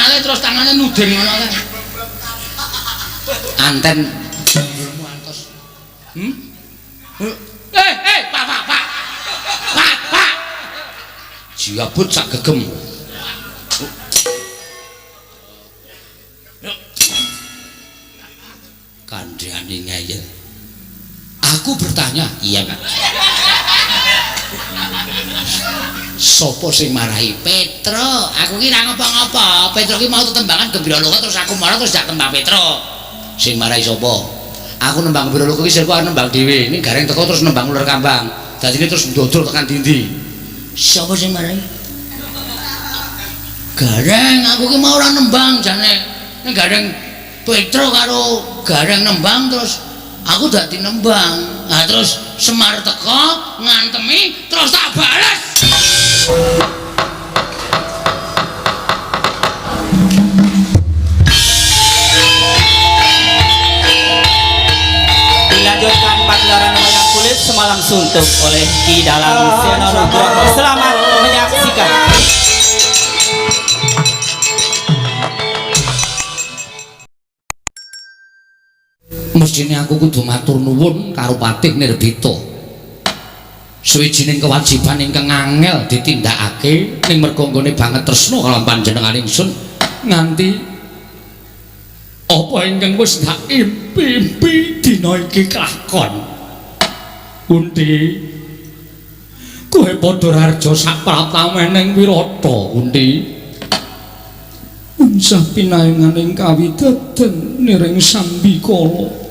kae terus tangane nuding ngono kae. Anten nggonmu antos. Eh, eh, Pak, Pak, Pak. Pak, Pak. Jiabut sak gegem. Kandhane ngeyel. Aku bertanya, iya, Pak. Sopo sing marahi Petro? Aku ki ra ngopo-ngopo. Petro ki mau tetembangan Gembira Loka terus aku marah terus jak tembang Petro. Sing marahi sapa? Aku nembang Gembira Loka ki sirku arep nembang dhewe. Ini gareng teko terus nembang ular kambang. Dadine terus ndodol tekan dindi. Sapa sing marahi? Gareng, aku ki mau ora nembang jane. Ning gareng Petro karo gareng nembang terus aku dadi nembang. Nah terus Semar teko ngantemi terus tak bales. Dilanjutkan pagelaran wayang kulit semalam suntuk oleh Ki Dalang Seno Nugroho. Selamat menyaksikan. Mestine aku kudu matur nuwun karo Patih Nirbita. Suwijining kewajiban ingkang angel ditindakake ning merga nggone banget tresna kalawan panjenengan ingsun nganti apa ingkang wis tak impi-impi dina iki kelakon. Kunti, kowe padha rarja sak pratamening wirata, Kunti. Unsah pinayenganing kawidadan niring sambikala.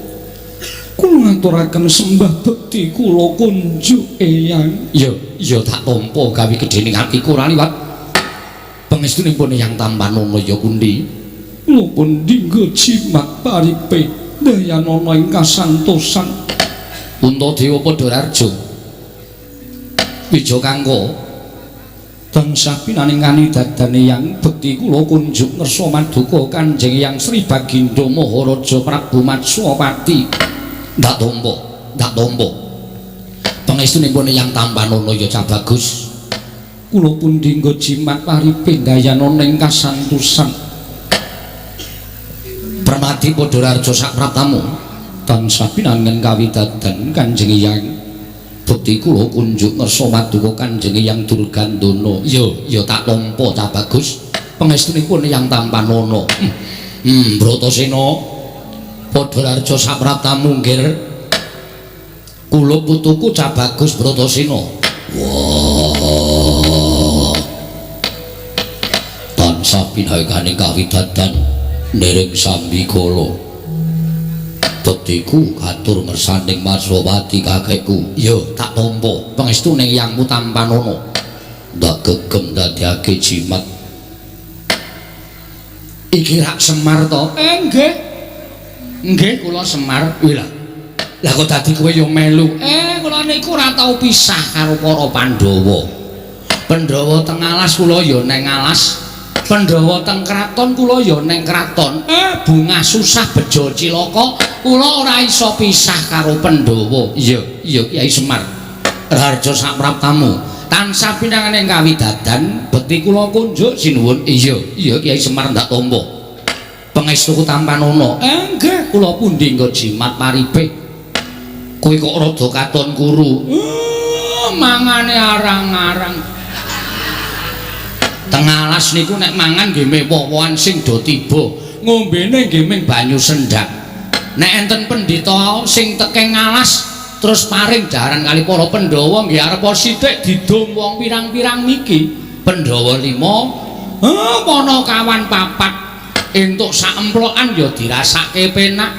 Kula ngaturaken sembah bekti kula kunjuk eyang. Ya, ya tak tampa gawe gedhening atiku ora liwat. Pangestunipun Eyang Tampanana ya Kunti. Kula pun dinggo jimat paripe dayanana ing kasantosan. Puntadewa Padhararja. Wijakangka tansah pinaning kanidadan Eyang bekti kula kunjuk ngersa maduka Kanjeng Eyang Sri Baginda Maharaja Prabu Matswapati. Ndak tampa, ndak tampa. Pangestunipun Eyang Tampanana ya Cah Bagus. Kula pun dinggo jimat paripe dayanana ing kasantosan. Permati Padhararja sak praptamu tansah pinangen kawidadan Kanjeng Eyang. Bekti kula kunjuk ngersa maduka Kanjeng Eyang Durgandana. Ya, ya tak tampa Cah Bagus. Pangestunipun Eyang Tampanana. Bratasena Padhararja sak praptamu nggir. Kula putuku Cah Bagus Bratasena. Wah. Tansah pinahikaning kawidadan niring sambikala. Bektiku katur ngersaning Matswapati kakekku. Ya, tak tampa pangestune Eyangmu Tampanana. Ndak gegem ndadekake jimat. Iki rak Semar to? Nggih. Nggih, kula Semar. Wih lah. Lah kok dadi kowe ya melu? Kula niku ora tau pisah karo para Pandhawa. Pandhawa teng alas kula ya neng alas. Pandhawa teng kraton kula ya neng kraton. Bungah susah bejo cilaka, kula ora iso pisah karo Pandhawa. Iya, iya Kyai Semar. Raharja sak praptamu. Tansah pinanganing kawidadan, bekti kula kunjuk sinuwun. Iya, iya Kyai Semar ndak tampa. Pangestuku Tampanana. Nggih, kula pundi nggo jimat paripe. Kowe kok rada katon kuru. Mangane arang-arang. Teng alas niku nek mangan nggih mewah-wewahan sing do tiba, ngombene nggih ming banyu sendhak. Nek enten pendhita sing tekeng alas terus paring daharan kali para Pandhawa nggih arep sithik didum wong pirang-pirang niki. Pandhawa 5, Panakawan 4. Entuk sak emplokan ya dirasake penak.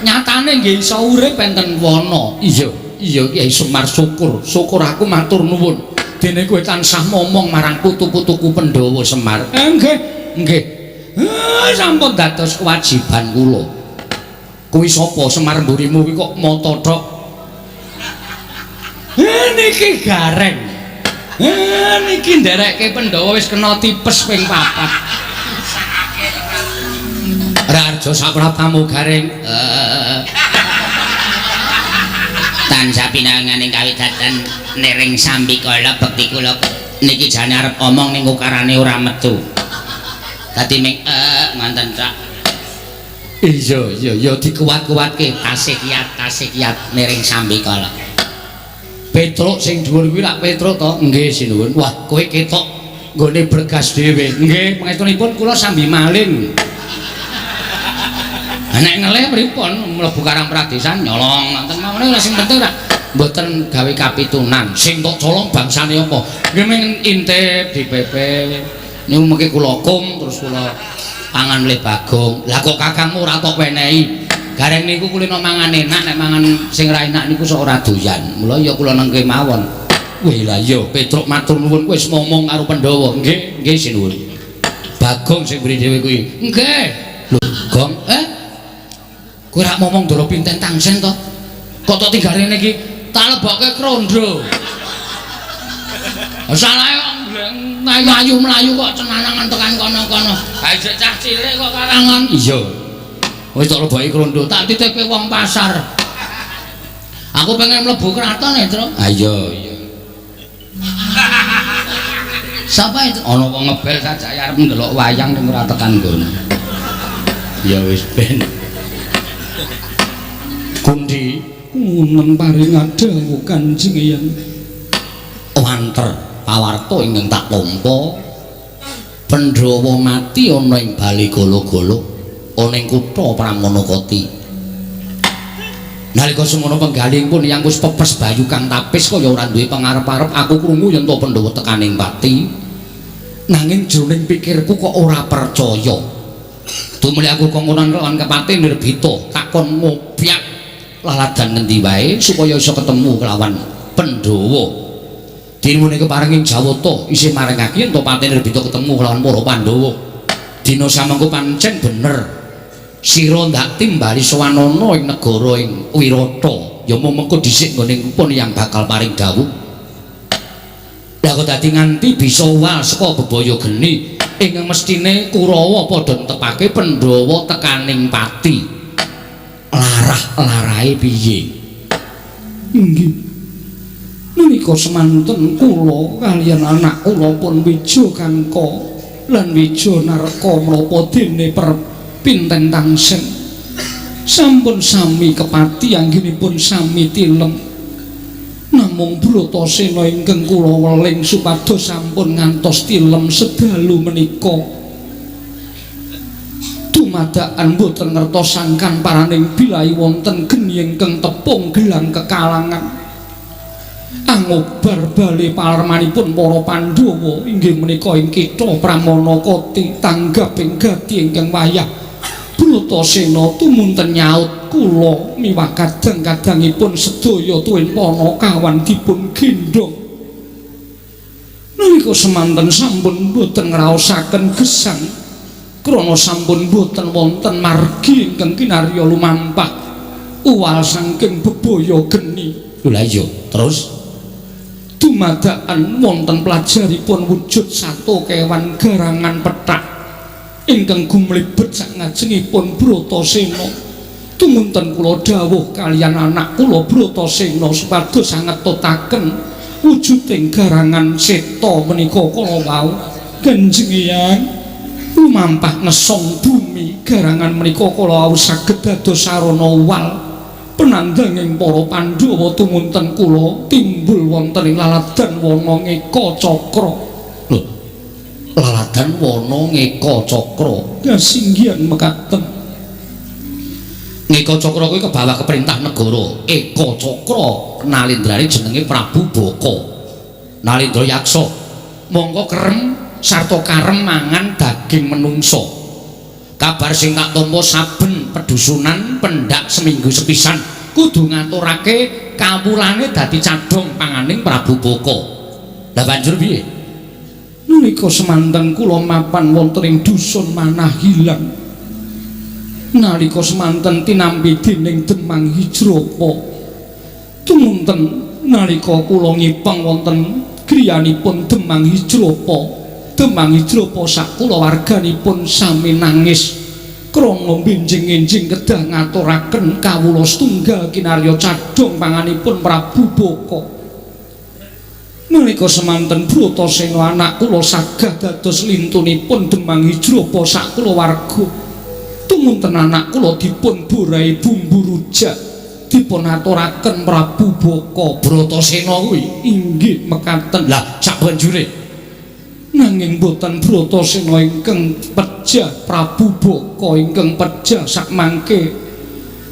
Nyatane nggih iso urip enten wana. Iya, iya Kyai Semar syukur, syukur aku matur nuwun. Dene kowe tansah momong marang putu-putuku Pandhawa Semar. Nggih, nggih. Sampun dados kewajiban kula. Kuwi sapa Semar mburimu kuwi kok mata tok? Niki Gareng. Niki nderekke Pandhawa wis kena tipes ping 4. Raharja sapraptamu Gareng. Tansah pinanganing kawidadan niring sambikala bekti kula niki jane arep omong ning ukarane ora metu. Dadi ming Ngonten tok. Iya, iya, ya dikuat-kuatke, tasih kiat, tasih kiat niring sambikala. Petruk sing dhuwur kuwi lak Petruk to? Nggih, sinuwun. Wah, kowe ketok nggone bergas dhewe. Nggih, pangestunipun kula sambi maling. Lah nek ngelih pripun mlebu Karang Pradesan nyolong ngoten mawon ora sing penting ora mboten gawe kapitunan. Sing tok colong bangsane apa? Nggih mung intip dipepe. Niku mengke kula kum terus kula pangan le Bagong. Lah kok kakangmu ora tok wenehi? Gareng niku kulino mangan enak, nek mangan sing ra enak niku sok ora doyan. Mula ya kula nengke mawon. Wih lah iya Petruk matur nuwun wis ngomong karo Pandhawa. Nggih, nggih sinuwun. Bagong sing mbri dhewe kuwi. Nggih. Lho, Gong, eh? Kowe rak ngomong Ndara Pinten Tangsen to? Kok tok tinggal rene iki? Tak lebokke krondo. Salahe kok ayu mlayu kok cenanangan tekan kono-kono. Ha isih cah cilik kok karangan. Iya. Wis tok leboki krondo, tak titipke wong pasar. Aku pengen mlebu kraton ya, Tru. Ha iya, iya. Sapa itu? Ana wong ngebel sajake arep ndelok wayang ning ora tekan nggon. Ya wis ben. Kundi ngunen paring dawuh Kanjeng Eyang. Wanter pawarta ingkang tak tampa, Pandhawa mati ana ing Bali Gala-Gala ana ing kutha Pramanakati. Nalika semono penggalihipun yang wis pepes bayu kang tapis kaya ora duwe pangarep-arep, aku krungu yen to Pandhawa tekaning pati. Nanging jroning pikirku kok ora percaya. Tumuli aku kongkonan lawan kepati Nirbita takon ngobyak laladan ngendi wae supaya iso ketemu kelawan Pandhawa. Dinmune keparenging Jawata isih marengake yen to Pati Nirbita ketemu kelawan para Pandhawa. Dina samengko pancen bener. Sira ndak timbali sowanana ing negara ing Wirata. Ya mung mengko dhisik nggone pun yang bakal paring dawuh. Lah kok dadi nganti bisa wal saka bebaya geni ingkang mestine Kurawa padha netepake Pandhawa tekaning pati. Larah-larahe piye? Inggih. Menika semanten kula kaliyan anak kula pun Wija Kangka lan Wija Narka menapa dene perpinten tangsen sampun sami kepati anggenipun sami tilem. Namung Bratasena ingkang kula weling supados sampun ngantos tilem sedalu menika. Dumadakan boten ngertos sangkan paraning bilahi wonten geni ingkang tepung gelang kekalangan. Angobar bali palermanipun para Pandhawa inggih menika ing kitha Pramanakati tanggap ing gati ingkang wayah. Bratasena tumunten nyaut kula miwah kadang-kadangipun sedaya tuwin panakawan dipun gendhong. Nalika semanten sampun boten ngraosaken gesang krana sampun boten wonten margi ingkang kinarya lumampah uwal saking bebaya geni. Lha iya, terus dumadakan wonten pelajaripun wujud sato kewan garangan pethak ingkang gumlibet sakngajengipun Bratasena. Tumunten kula dawuh kaliyan anak kula Bratasena supados sangetutaken wujuding garangan seta menika kala wau. Kanjeng Eyang lumampah ngesong bumi garangan menika kala wau saged dados sarana wal penandanging para Pandhawa. Tumunten kula timbul wonten ing laladan wana Ngeka Cakra. Lho, laladan wana Ngeka Cakra. Kasinggihan mekaten. Ngeka Cakra kuwi kebawa keperintah negara. Eka Cakra nalindrane jenenge Prabu Baka. Nalindra Yaksa. Mongko kerem sarta karem mangan daging menungsa. Kabar sing tak tampa saben pedusunan pendak seminggu sepisan kudu ngaturake kawulane dadi cadhong panganing Prabu Baka. Lah banjur piye? Nalika semanten kula mapan wonten ing dusun Manah Hilang. Nalika semanten tinampi dening Demang Hijrapa. Tumunten nalika kula ngipeng wonten griyanipun Demang Hijrapa, Demang Hijrapa sak kulawarganipun sami nangis krana benjing-enjing kedah ngaturaken kawula setunggal kinarya cadhong panganipun Prabu Baka. Nalika semanten Bratasena anak kula sagah dados lintunipun Demang Hijrapa sak kulawarga. Tumunten anak kula dipun borai bumbu rujak dipun aturaken Prabu Baka. Bratasena kuwi inggih mekaten. Lah sabanjure nanging boten Bratasena ingkang pejah, Prabu Baka ingkang pejah sakmangke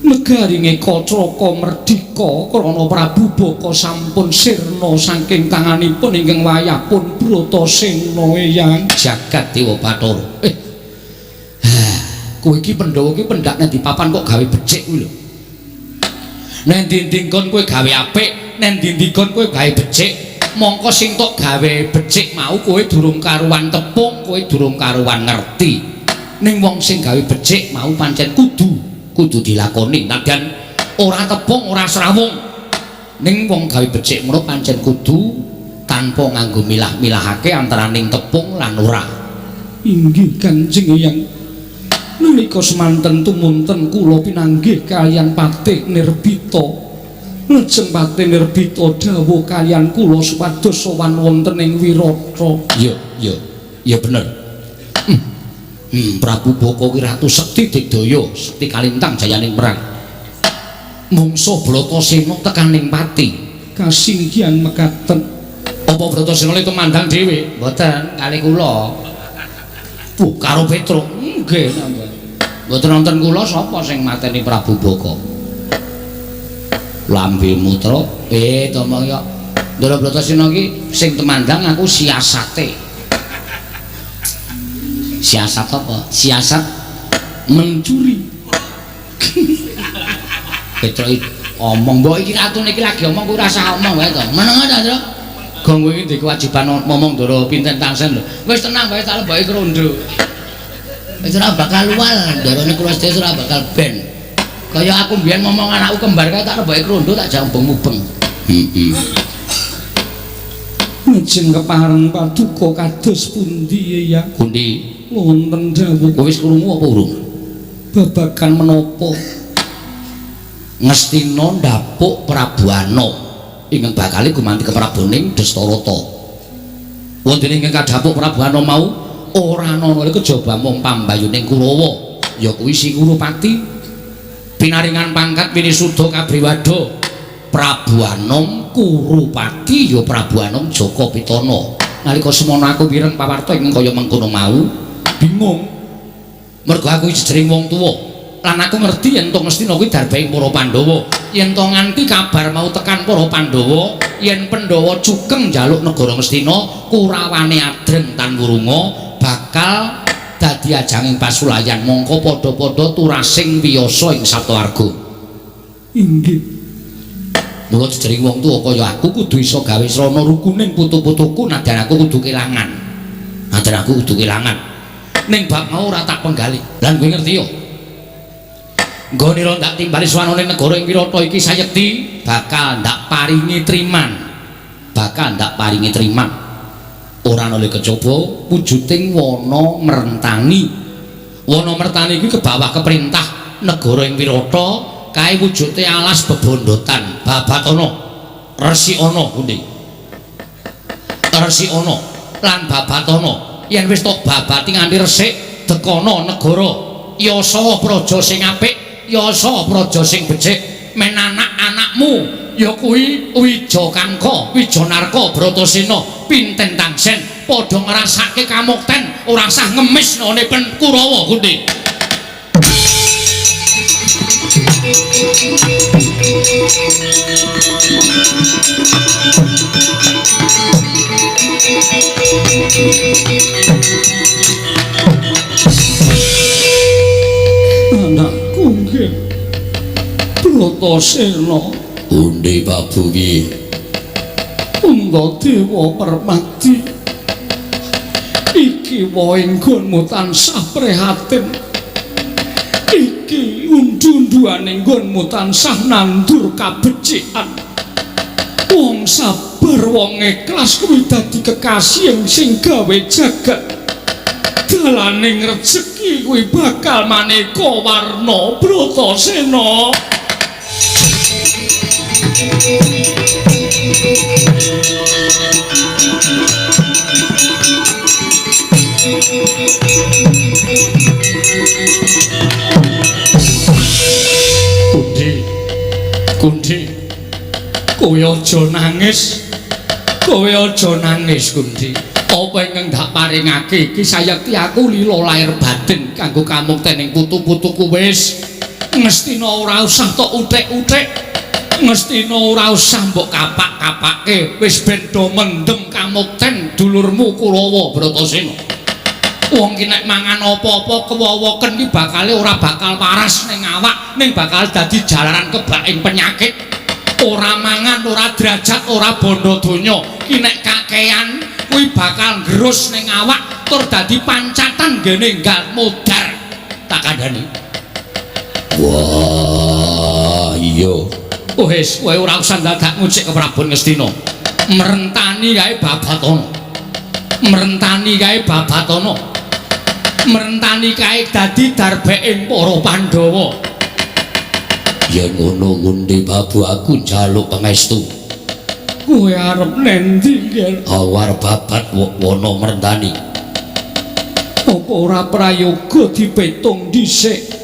negari Ngekatraka merdika krana Prabu Baka sampun sirna saking tanganipun ingkang wayahpun Bratasena eyang jagat Dewa Bathara. Kowe iki Pandhawa iki pendhak nang di papan kok gawe becik kuwi lho. Nang ndi-ndi nggon kowe gawe apik, nang ndi-ndi nggon kowe gawe becik, mongko sing tok gawe becik mau kowe durung karuan tepung, kowe durung karuan ngerti. Ning wong sing gawe becik mau pancen kudu dilakoni, nadyan ora tepung ora srawung. Ning wong gawe becik ngono pancen kudu tanpa nganggo milah-milahake antaraning tepung lan ora. Inggih Kanjeng Eyang. Nalika semanten tumunten kula pinanggih kaliyan Patih Nirbita. Lajeng Patih Nirbita dawuh kaliyan kula supados sowan wonten ing Wirata. Iya, iya, iya bener. Prabu Baka kuwi ratu sekti digdaya, sekti kalintang jayaning perang. Mungsuh Bratasena tekaning pati. Kasinggihan mekaten. Apa Bratasena le tumandang dhewe? Mboten, kali kula. Karo Petruk. Nggih, nambah. Mboten wonten kula sapa sing mateni Prabu Baka? Lambe mutra. To mong ya. Ndara Bratasena iki sing tumandang aku siasate. Siasat apa? Siasat mencuri. Petruk omong, mbok iki ratune iki lagi omong kuwi ora usah omong wae to. Meneng ta, Truk? Gong kowe iki ndek kewajiban ngomong ndara pinten tangsen lho. Wis tenang wae tak leboki krondo. Wis ora bakal luwal, ndarane kula sedaya ora bakal ben. Kaya aku mbiyen ngomong anakku kembar kae tak leboki krondo tak jambung-mubeng. Heeh. Lajeng kepareng paduka kados pundi ya? Pundi? Wonten dawuh. Kowe wis krungu apa urung? Babagan menapa? Ngastina ndapuk Prabu Anom ingkang bakale gumanti keprabuning Dastarata. Wonten ingkang kadhapuk Prabu Anom mau ora ana kejaba mung pambayuning Kurawa, ya kuwi si Kurupati pinaringan pangkat Winisuda Kabriwada. Prabu Anom Kurupati ya Prabu Anom Jaka Pitana. Nalika semono aku mireng pawarta ingkang kaya mengkono mau, bingung. Mergo aku jejering wong tuwa. Lan aku ngerti yen to Ngastina kuwi darbaing para Pandhawa. Yen to nganti kabar mau tekan para Pandhawa, yen Pandhawa cukeng njaluk negara Ngastina, Kurawane adreng tan wurunga bakal dadi ajanging pasulayan mongko padha-padha turasing wiyasa ing Saptawarga. Inggih. Mula jejering wong tuwa kaya aku kudu iso gawe srana rukuning putu-putuku nadyan aku kudu kelangan. Nadyan aku kudu kelangan. Ning bab mau ora tak penggalih. Lan kowe ngerti yo. Nggone ora ndak timbali swanane negara ing Wirata iki sayekti bakal ndak paringi triman. Bakal ndak paringi triman. Ora ana kejaba wujuding wana merentani. Wana mertani iki kebawah keperintah negara ing Wirata. Kae wujude alas bebondotan babatana resikana pundi resikana lan babatana yen wis tok babati nganti resik dekana negara yasa praja sing apik yasa praja sing becik men anak-anakmu ya kuwi Wijakangka Wijanarka Bratasena pinten tangsen padha ngrasake kamukten ora sah ngemis none pen Kurawa pundi. Anakku nggih Bratasena. Pundi Pak Buwi? Puntadewa Permadi, iki wae nggonmu tansah prihatin. Iki undu-unduane nggonmu tansah nandur kabecikan. Wong sabar, wong ikhlas kuwi dadi kekasih sing gawe jagat. Dalaning rejeki kuwi bakal maneka warna Bratasena. Kundi, Kundi, kowe aja nangis, kowe aja nangis Kundi. Apa ingkang dak paringake iki sayekti aku lila lahir batin kanggo kamukten ing putu-putuku wis. Ngestina ora usah tok uthik-uthik, ngestina ora usah mbok kapak-kapake, wis ben do mendem kamukten dulurmu Kurawa Bratasena. Wong ki nek mangan apa-apa kewowoken ki bakale ora bakal waras ning awak, ning bakal dadi jalaran kebaking penyakit. Ora mangan, ora derajat, ora bondo donya, ki nek kakean kuwi bakal nggerus ning awak tur dadi pancatan nggene nggal modar. Tak kandhani. Wah, iya. Wis, kowe ora usah dadak ngucik ke Prabon Ngastina. Merentani kae babatana. Merentani kae babatana. Merentani kae dadi darbeking para Pandhawa. Yen ngono Gundi Babu aku njaluk pangestu. Kowe arep nendi, Nger? Aku arep babat wana merentani. Apa ora prayoga dipetung dhisik?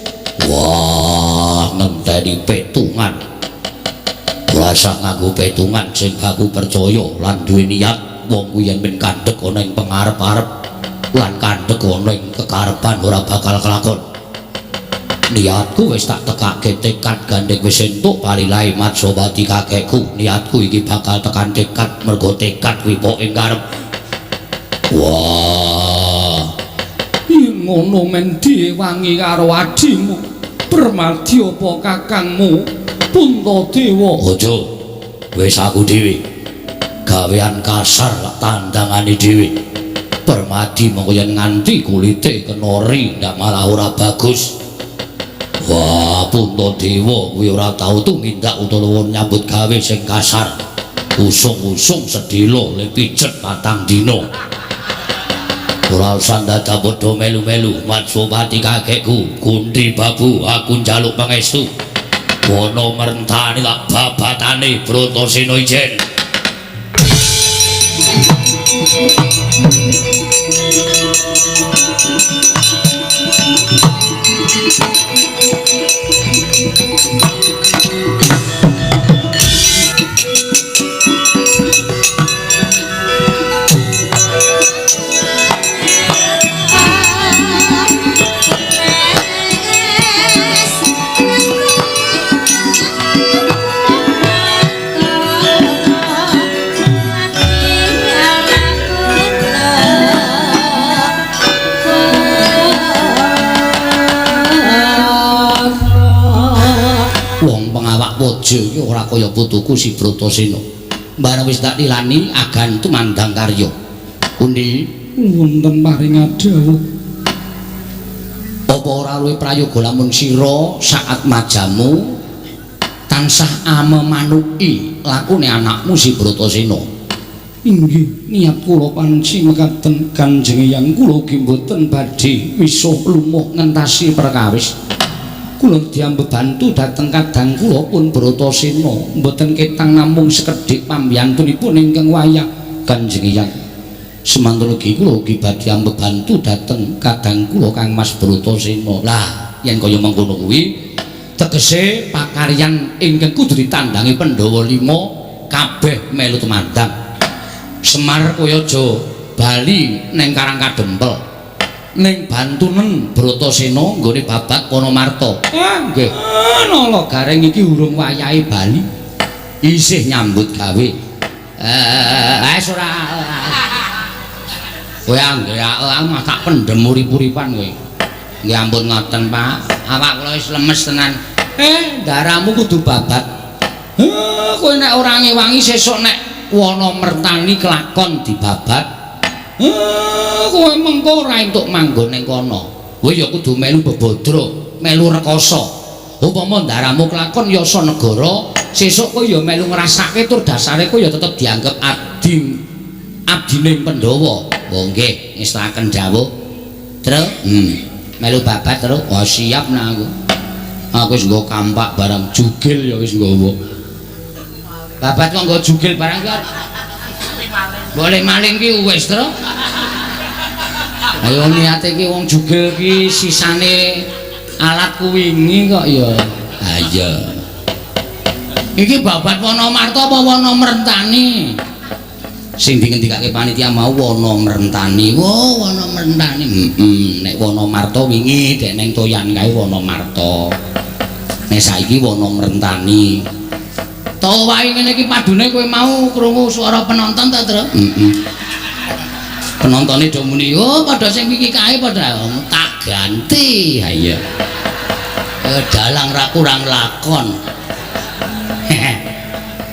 Wah, ngenteni petungan. Ora usah nganggo petungan sing aku percaya lan duwe niat wong kuwi yen men kandhek ana ing pangarep-arep lan kandhek ana ing kekarepan ora bakal kelakon. Niatku wis tak tekake tekad gandeng wis entuk palilahe Matsopati kakekku. Niatku iki bakal tekan tekad mergo tekad kuwi pok ing karep. Wah, yen ngono men diwangi karo adimu Permadi apa kakangmu Puntadewa? Aja, wis aku dhewe. Gawean kasar lak tandangane dhewe. Permadi mengko yen nganti kulite kena ri ndak malah ora bagus. Wah, Puntadewa kuwi ora tau tumindak utawa nyambut gawe sing kasar. Usung-usung sedhela le pijet patang dina. Ora usah dadak padha melu-melu Matsopati kakekku, Gundi Babu aku njaluk pangestu. Wana merentani lak babatane Bratasena ijen. Waja iki ora kaya putuku si Bratasena. Bareng wis tak lilani agan tumandang karya. Kundi wonten paring dawuh. Apa ora luwih prayoga lamun sira saat majamu tansah amemanuki lakune anakmu si Bratasena? Inggih, niat kula panci mekaten Kanjeng Eyang kula ugi mboten badhe wisuh lumuh ngentasi perkawis. Kula diambebantu dhateng kadang kula pun Bratasena mboten ketang namung sekedhik pambiyantunipun ingkang wayah Kanjeng Eyang. Semanten ugi kula ugi badhe ambebantu dhateng kadang kula Kang Mas Bratasena. Lah, yen kaya mengkono kuwi tegese pakaryan ingkang kudu ditandangi Pandhawa 5 kabeh melu tumandang. Semar kowe aja bali ning Karang Kadempel. Ning bantunen Bratasena nggone babat Wonomarta. Ah, nggih. Nala Gareng iki urung wayahe bali. Isih nyambut gawe. Wis ora. Kowe anggere aku tak pendhem urip-uripan kowe. Nggih ampun ngoten, Pak. Awak kula wis lemes tenan. Daramu kudu babat. Kowe nek ora ngewangi sesuk nek Wonomertani kelakon dibabat. Kowe mengko ora entuk manggon ning kono. Kowe ya kudu melu bebadra, melu rekoso. Upama ndaramu kelakon yasa negara, sesuk kowe ya melu ngrasake tur dasare kowe ya tetep dianggep abdi abdining Pandhawa. Oh nggih, ngestakaken dawuh. Tru, melu babat tru. Oh siap nah aku. Aku wis nggo kampak barang jugil ya wis nggawa. Babat kok nggo jugil barang ki. Boleh maling ki wis tru. Ayo niate iki wong jugel iki sisane alat kuwingi kok ya. Ha iya. Iki babat Wonomarta apa Wonomerentani? Sing dingendikake panitia mau Wonomerentani. Oh, Wonomerentani. Heeh, nek Wonomarta wingi dek ning Toyan kae Wonomarta. Nek saiki Wonomerentani. To wae ngene iki padune kowe mau krungu suara penonton ta, Tru? Heeh. Penontone do muni, "Oh, padha sing wingi kae padha tak ganti." Ha iya. Dalang ra kurang lakon.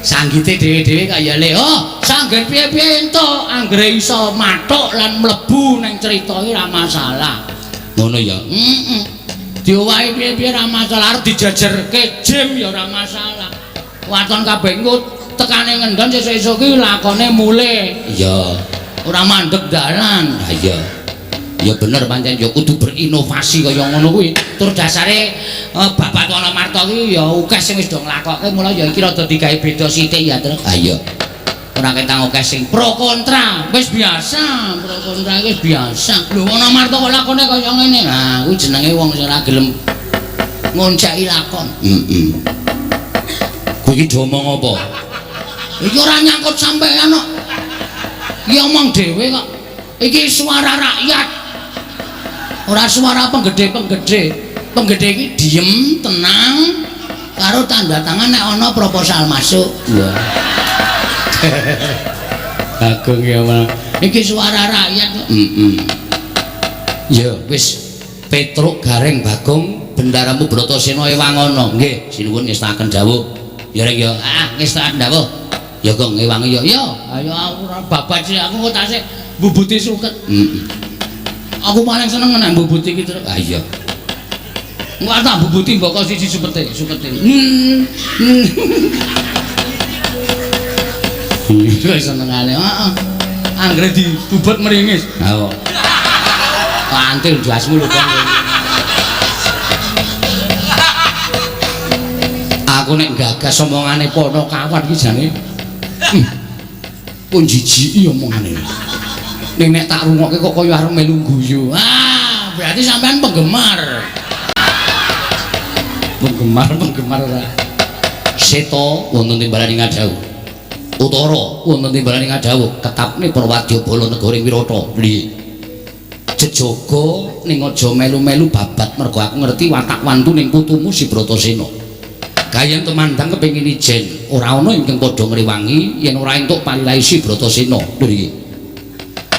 Sanggite dhewe-dhewe kaya le, "Oh, sanggit piye-piye entuk, anggere iso mathuk lan mlebu ning crita iki ra masalah." Ngono ya. Heeh. Diowahi piye-piye ra masalah, arep dijejerke jim ya ora masalah. Waton kabeh engko tekane ngendon sesuk-esuk iki lakone mulih. Iya. Ora mandeg dalan. Ha iya. Ya bener pancen ya kudu berinovasi kaya ngono kuwi. Tur dasare babat Wonomarta iki ya akeh sing wis do nglakokke, mula ya iki rada digawe beda sithik ya, Tru. Ha iya. Ora ketang akeh sing pro kontra, wis biasa, pro kontra wis biasa. Lho Wonomarta kok lakone kaya ngene. Nah, kuwi jenenge wong sing ora gelem ngonceki lakon. Heeh. Kowe iki do omong apa? Iki ora nyangkut sampean kok. Iki omong dhewe kok. Iki suara rakyat. Ora suara penggede-penggede. Penggede iki diem, tenang, karo tanda tangan nek ana proposal masuk. Wah. Agung ya malah. Iki suara rakyat kok. Heeh. Ya wis Petruk Gareng Bagong bendaramu Bratasena ewangono. Nggih, sinuwun ngestakaken dawuh. Ya rek ya. Ah, ngestakaken dawuh. Ya Gong ngewangi ya. Ya, ayo aku ora babat sih aku kok tasih mbubuti suket. Heeh. Aku paling seneng nek mbubuti iki terus. Ah iya. Engko tak mbubuti mboko siji supete, supete. Wis senengane. Heeh. Anggere dibubut meringis. Ha kok. Kantil jasmu lho, Bang. Aku nek gagas omongane Ponokawan iki jane pun jijiki omongane. Ning nek tak rungokke kok kaya arep melu guyu. Ah, berarti sampean penggemar. Penggemar ora. Seta wonten timbalan ing ngadhawuh. Utara wonten timbalan ing ngadhawuh, ketapne Prawadyabala negara ing Wirata. Piye? Jejaga ning aja melu-melu babat mergo aku ngerti watak wantu ning putumu si Bratasena. Gayen tumandang kepengin ijen, ora ana ingkang padha ngrewangi yen ora entuk palilahe si Bratasena. Lho iki.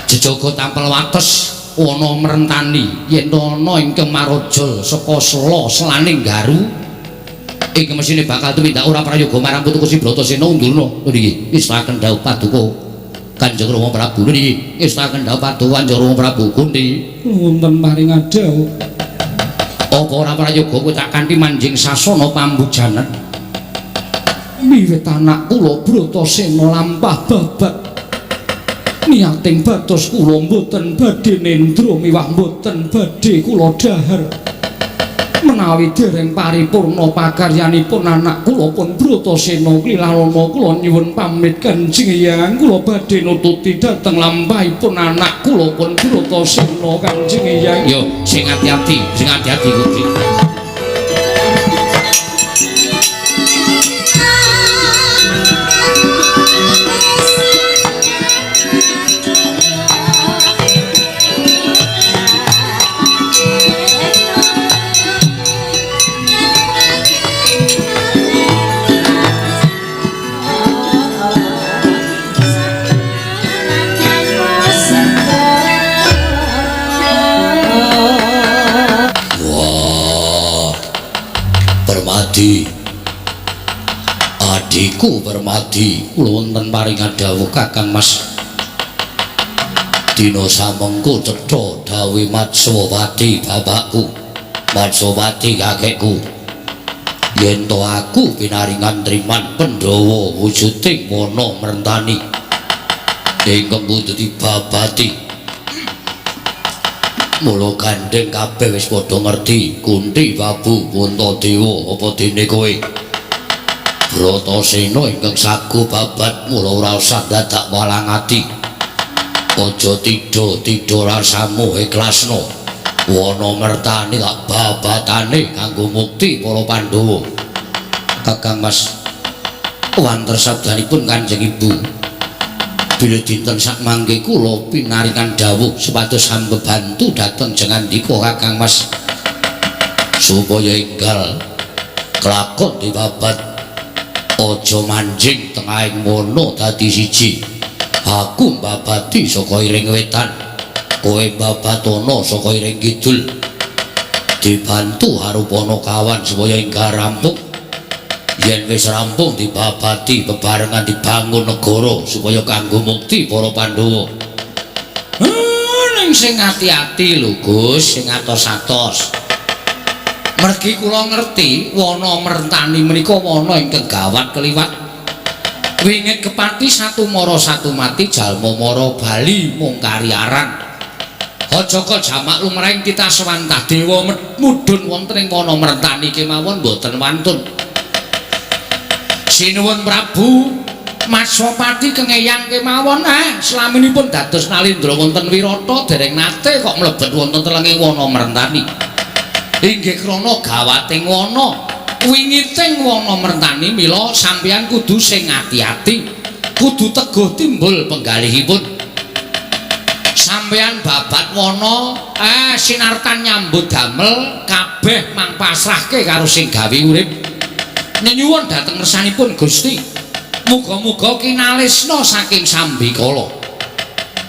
Jejaga tampel wates ana merentani yen ana ingkang marajal saka sela selaning garu ingkang mesine bakal tumindak ora prayoga marang putuku si Bratasena undurna. Lho iki ngestakaken dawuh paduka Kanjeng Rama Prabu. Lho iki ngestakaken dawuh paduka Kanjeng Rama Prabu Kunti. Wonten paring dawuh. Apa ora prayoga kowe tak kanthi manjing sasana pambujanen? Miwit anak kula Bratasena lampah babat niating batos kula mboten badhe nendra miwah mboten badhe kula dhahar. Menawi dereng paripurna pakaryanipun anak kula pun Bratasena klilalana kula nyuwun pamit Kanjeng Hyang, kula badhe nututi dhateng lampahipun anak kula pun Bratasena Kanjeng Hyang. Yo sing ati-ati, sing ati-ati Gusti. Permadi, adikku Permadi, kula wonten paringan dawuh Kakang Mas. Dina samengko cetha dawuhe Matswapati bapakku, Matswapati kakekku. Yen to aku pinaringan triman Pandhawa wujuding wana merentani ingkang pundi babati. Mula gandeng kabeh wis padha ngerti Kunti Prabu Puntadewa apa dene kowe Bratasena ingkang sago babat mula ora usah dadak walang ati. Aja tidha-tidha rasamu ikhlasno. Wana Mertani tak babatane kanggo mukti para Pandhawa. Kakang Mas, wanter sabdanipun Kanjeng Ibu. Bilih dinten sakmangke kula pinaringan dawuh supados hambebantu dhateng jengandika Kakang Mas supaya enggal kelakon dibabat aja manjing tengahing wana dadi siji. Aku mbabati saka iring wetan, kowe mbabatana saka iring kidul. Dibantu Harupana kawan supaya enggal rampung. Yen wis rampung dibabati bebarengan dibangun negara supaya kanggo mukti para Pandhawa. Ning sing ati-ati lho Gus, sing atos-atos. Mergi kula ngerti wana Mertani menika wana ingkang gawat keliwat. Wingit kepati satu mara satu mati jalma mara bali mung kariaran. Aja kok jamak lumrahing titah swantah dewa mudhun wonten ing wana Mertani kemawon mboten wantun. Sinuwun Prabu Maswapati kengeyang kemawon slaminipun dados nalindra wonten Wirata dereng nate kok mlebet wonten telenging wana Mertani. Inggih krana gawating wana wingiting wana Mertani mila sampeyan kudu sing ati-ati, kudu teguh timbul penggalihipun. Sampeyan babat wana sinartan nyambut damel kabeh mang pasrahke karo sing gawe urip. Nyenyuwun dhateng ngersanipun Gusti, muga-muga kinalisna saking sambikala.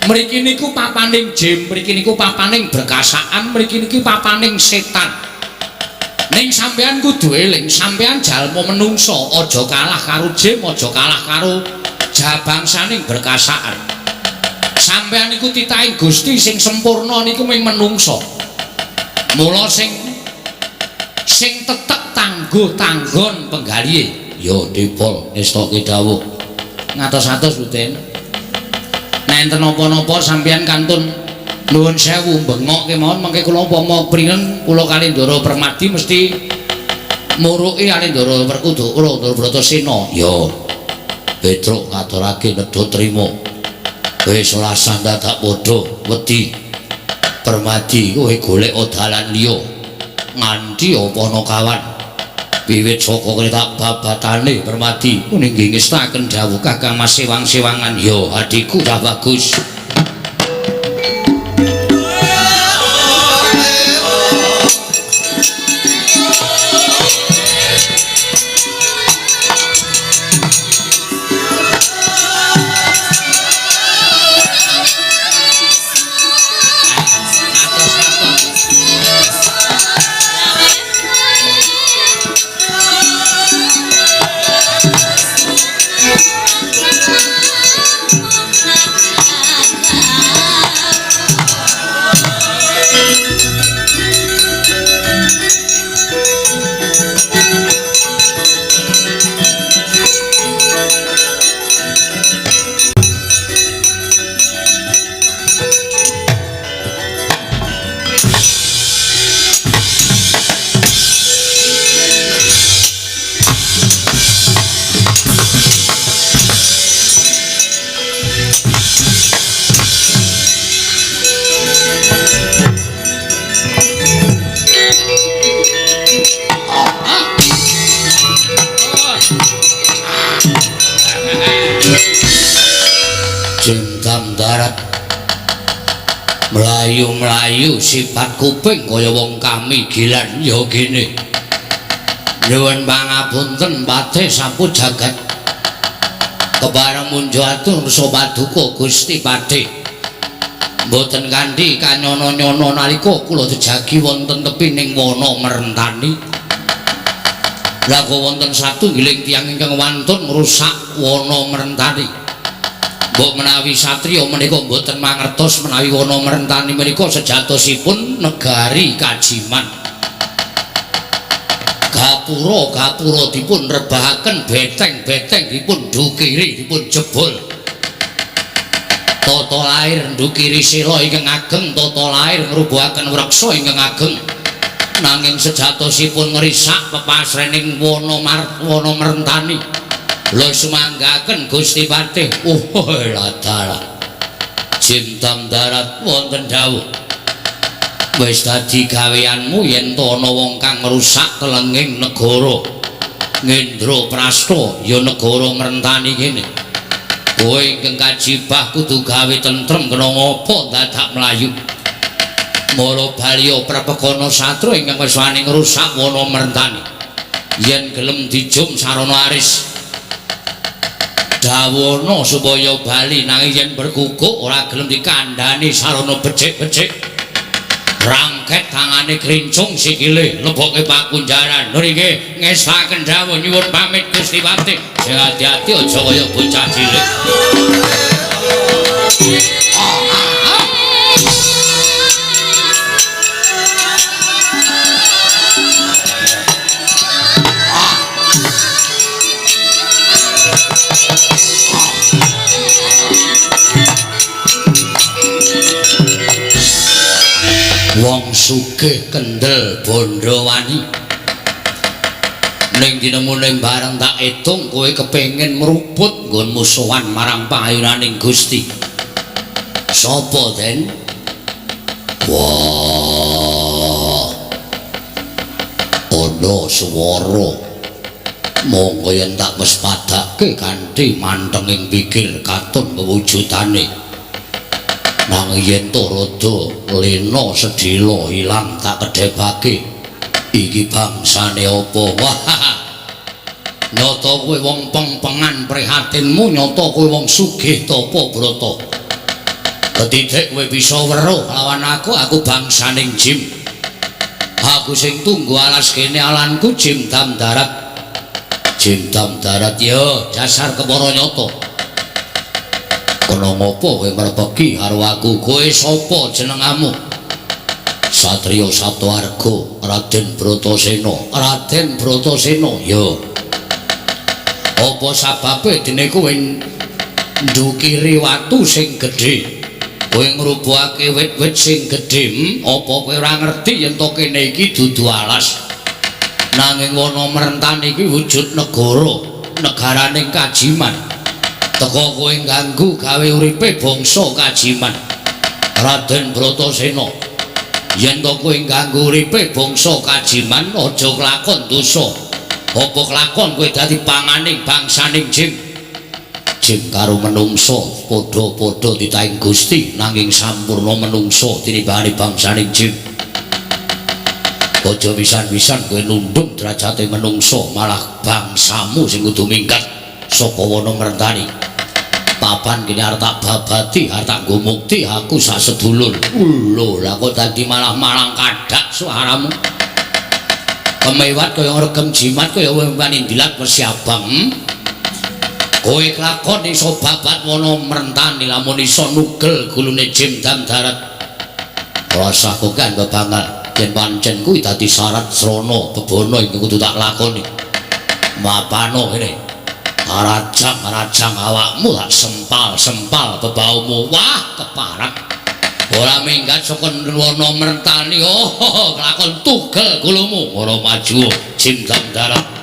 Mriki niku papaning jim, mriki niku papaning berkasaan, mriki niki papaning setan. Ning sampeyan kudu eling, sampeyan jalma menungsa aja kalah karo jim, aja kalah karo jabangsaning berkasaan. Sampeyan niku titahing Gusti sing sempurna niku mung menungsa. Mula sing tetek tangguh tanggon penggalihe. Ya dipol ngestoke dawuh. Ngatos-atos Buten. Nek enten napa-napa sampeyan kantun nuwun sewu bengok kemawon mengke kula upama printen kula kali Ndara Permadi mesti muruki kali Ndara Werkudara Ndara Bratasena. Ya Petruk ngaturake nedha trima. Wis ora sah dadak padha wedi. Permadi kowe golek dalan liya. Nganti apa ana kawan. Wiwit saka kene tak babatane Permadi nggih ngestaken dawuh Kakang Mas sewang-sewangan. Ya adhiku dah bagus. Mlayu-mlayu sifat kuping kaya wong kamigilan ya gene. Nyuwun pangapunten patih sapu jagat. Kebareng munjo atur paduka Gusti Patih. Mboten kanthi kanyono-nyono nalika kula jejagi wonten tepining wana Mertani. Lah kok wonten satunggiling tiyang ingkang wantun ngrusak wana Mertani. Mbok menawi satriya menika mboten mangertos menawi wana Mertani menika sejatosipun negari kajiman. Gapura-gapura dipun rebahaken, beteng-beteng dipun dukiri, dipun jebol. Tata lair ndukiri sila ingkang ageng, tata lair ngrubuhaken wreksa ingkang ageng. Nanging sejatosipun ngrisak pepasrening wana Mertani. Lha sumanggaken Gusti Patih. Oh ladalah. Jim Damdarat wonten dawuh. Wis dadi gaweanmu yen to ana wong kang ngrusak telenging negara Ngendraprasta ya negara mrentani kene. Kowe ingkang kajibah kudu gawe tentrem kena ngapa dadak mlayu. Mara baliya prepekana satru ingkang wis wani ngrusak wana mrentani. Yen gelem dijum sarana aris dawono supaya bali, nanging yen berkukuk ora gelem dikandhani sarana becik-becik. Rangket tangane krincung sikile leboke pakunjaran. Lho nggih ngesaken dawuh nyuwun pamit Gusti Patih. Sing ati-ati aja kaya bocah cilik. Wong sugih kendel bondo wani ning dinemune bareng tak etung kowe kepengin mruput nggon musuhan marang pangayunaning Gusti. Sapa den? Wah, ana swara. Monggo yen tak wespadake kanthi mantenging pikir katon kewujudane. Nanging yen to rada lena sedhela ilang tak kedhepake. Iki bangsane apa? Wah. Nyata kowe wong pengpengan prihatinmu, nyata kowe wong sugih tapa brata. Ketitik kowe bisa weruh lawan aku, aku bangsaning Jim. Aku sing tunggu alas kene alanku Jim Damdarat. Jim Damdarat ya dasar kepara nyata. Kena ngopo kowe mrepegi karo aku? Kowe sapa jenengamu? Satriya Sabtoarga, Raden Bratasena. Raden Bratasena, ya. Apa sababe dene kowe ndukiri watu sing gedhe? Kowe ngrubuhake wit-wit sing gedhe, apa kowe ora ngerti yen to kene iki dudu alas? Nanging wana mrentani iki wujud negara, negaraning Kajiman. Teka kowe ngganggu gawe uripe bangsa Kajiman. Raden Bratasena, yen to kowe ngganggu uripe bangsa Kajiman, aja kelakon dosa. Apa kelakon kowe dadi panganing bangsaning Jim? Jim karo menungsa padha-padha ditahing Gusti, nanging sampurna menungsa tinimbangane bangsaning Jim. Aja pisan-pisan kowe nundung derajate menungsa, malah bangsamu sing kudu minggat saka wana mrentani. Papan kene arep tak babati, arep tak nggo mukti aku sak sedulur. Lho, lah kok dadi malah malang kadak suaramu. Kemewat kaya ngregem jimat kaya wani ndilat wesi abang. Kowe kelakon iso babat wana mrentani lamun iso nugel gulune Jim Damdarat. Rasah kokan bebangal yen pancen kuwi dadi syarat srana bebana ingkang kudu tak lakoni. Mapano kene. Rajang-rajang awakmu tak sempal-sempal bebaumu. Wah, keparak. Ora minggat saka wana mrentani. Oh, kelakon tugel gulumu. Ora maju Jim Damdarat.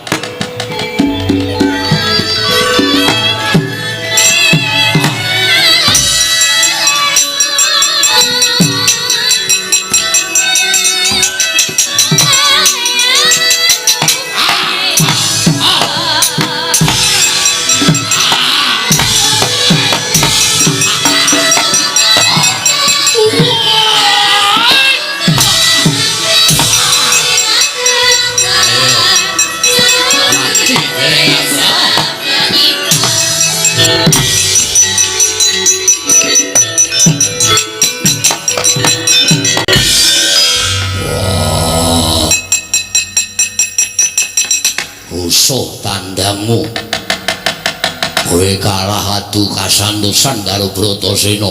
Rusuh tandangmu. Kowe kalah adu kasantosan karo Bratasena.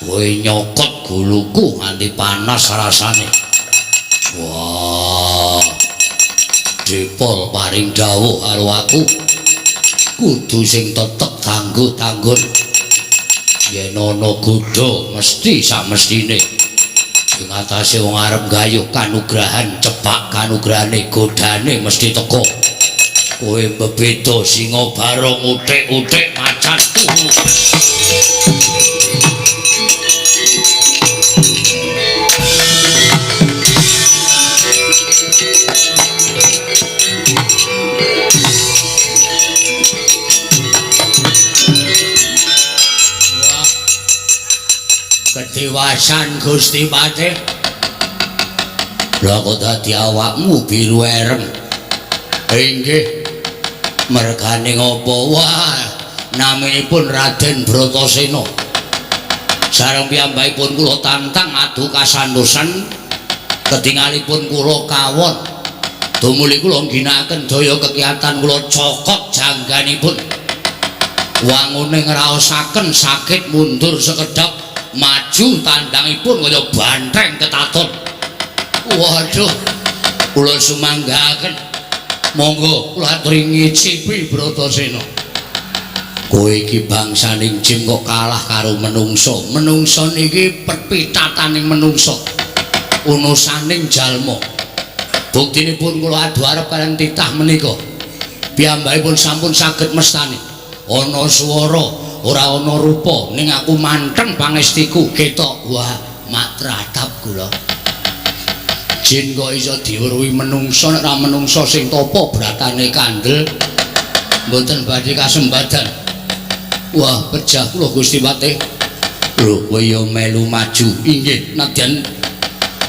Kowe nyokot guluku nganti panas rasane. Wah. Dipol paring dawuh karo aku. Kudu sing tetep tangguh-tanggun. Yen ana godha mesti samestine. Ing atase wong arep gayuh kanugrahan cepak kanugrahane godane mesti teka. Kowe bebeda singa barong utik-utik macan turu. Kedewasan Gusti Patih. Lha kok dadi awakmu biru ereng? Inggih. Mergane ngopo? Wah, naminipun Raden Bratasena. Sareng piyambakipun kula tantang adu kasantosan ketingalipun kula kawon. Tumuli kula ngginakaken daya kekiatan kula cokot jangganipun. Wangune ngraosaken sakit mundur sekedhap, maju tandangipun kaya banteng ketaton. Waduh, kula sumanggaken. Monggo kula aturi ngicipi Bratasena. Kowe iki bangsaning jin kok kalah karo menungsa. Menungsa niki perpitataning menungsa, unusaning jalma. Buktinipun kula adu arep kaliyan titah menika. Piyambakipun sampun saged mestani. Ana swara, ora ana rupa, ning aku manteng pangestiku ketok. Wah, mak tratap kula. Jin kok iso diweruhi menungsa, nek ora menungsa sing tapa bratane kandel. Mboten badhe kasembadan. Wah, pejah kula Gusti Patih. Lho, kowe ya melu maju. Inggih, nadyan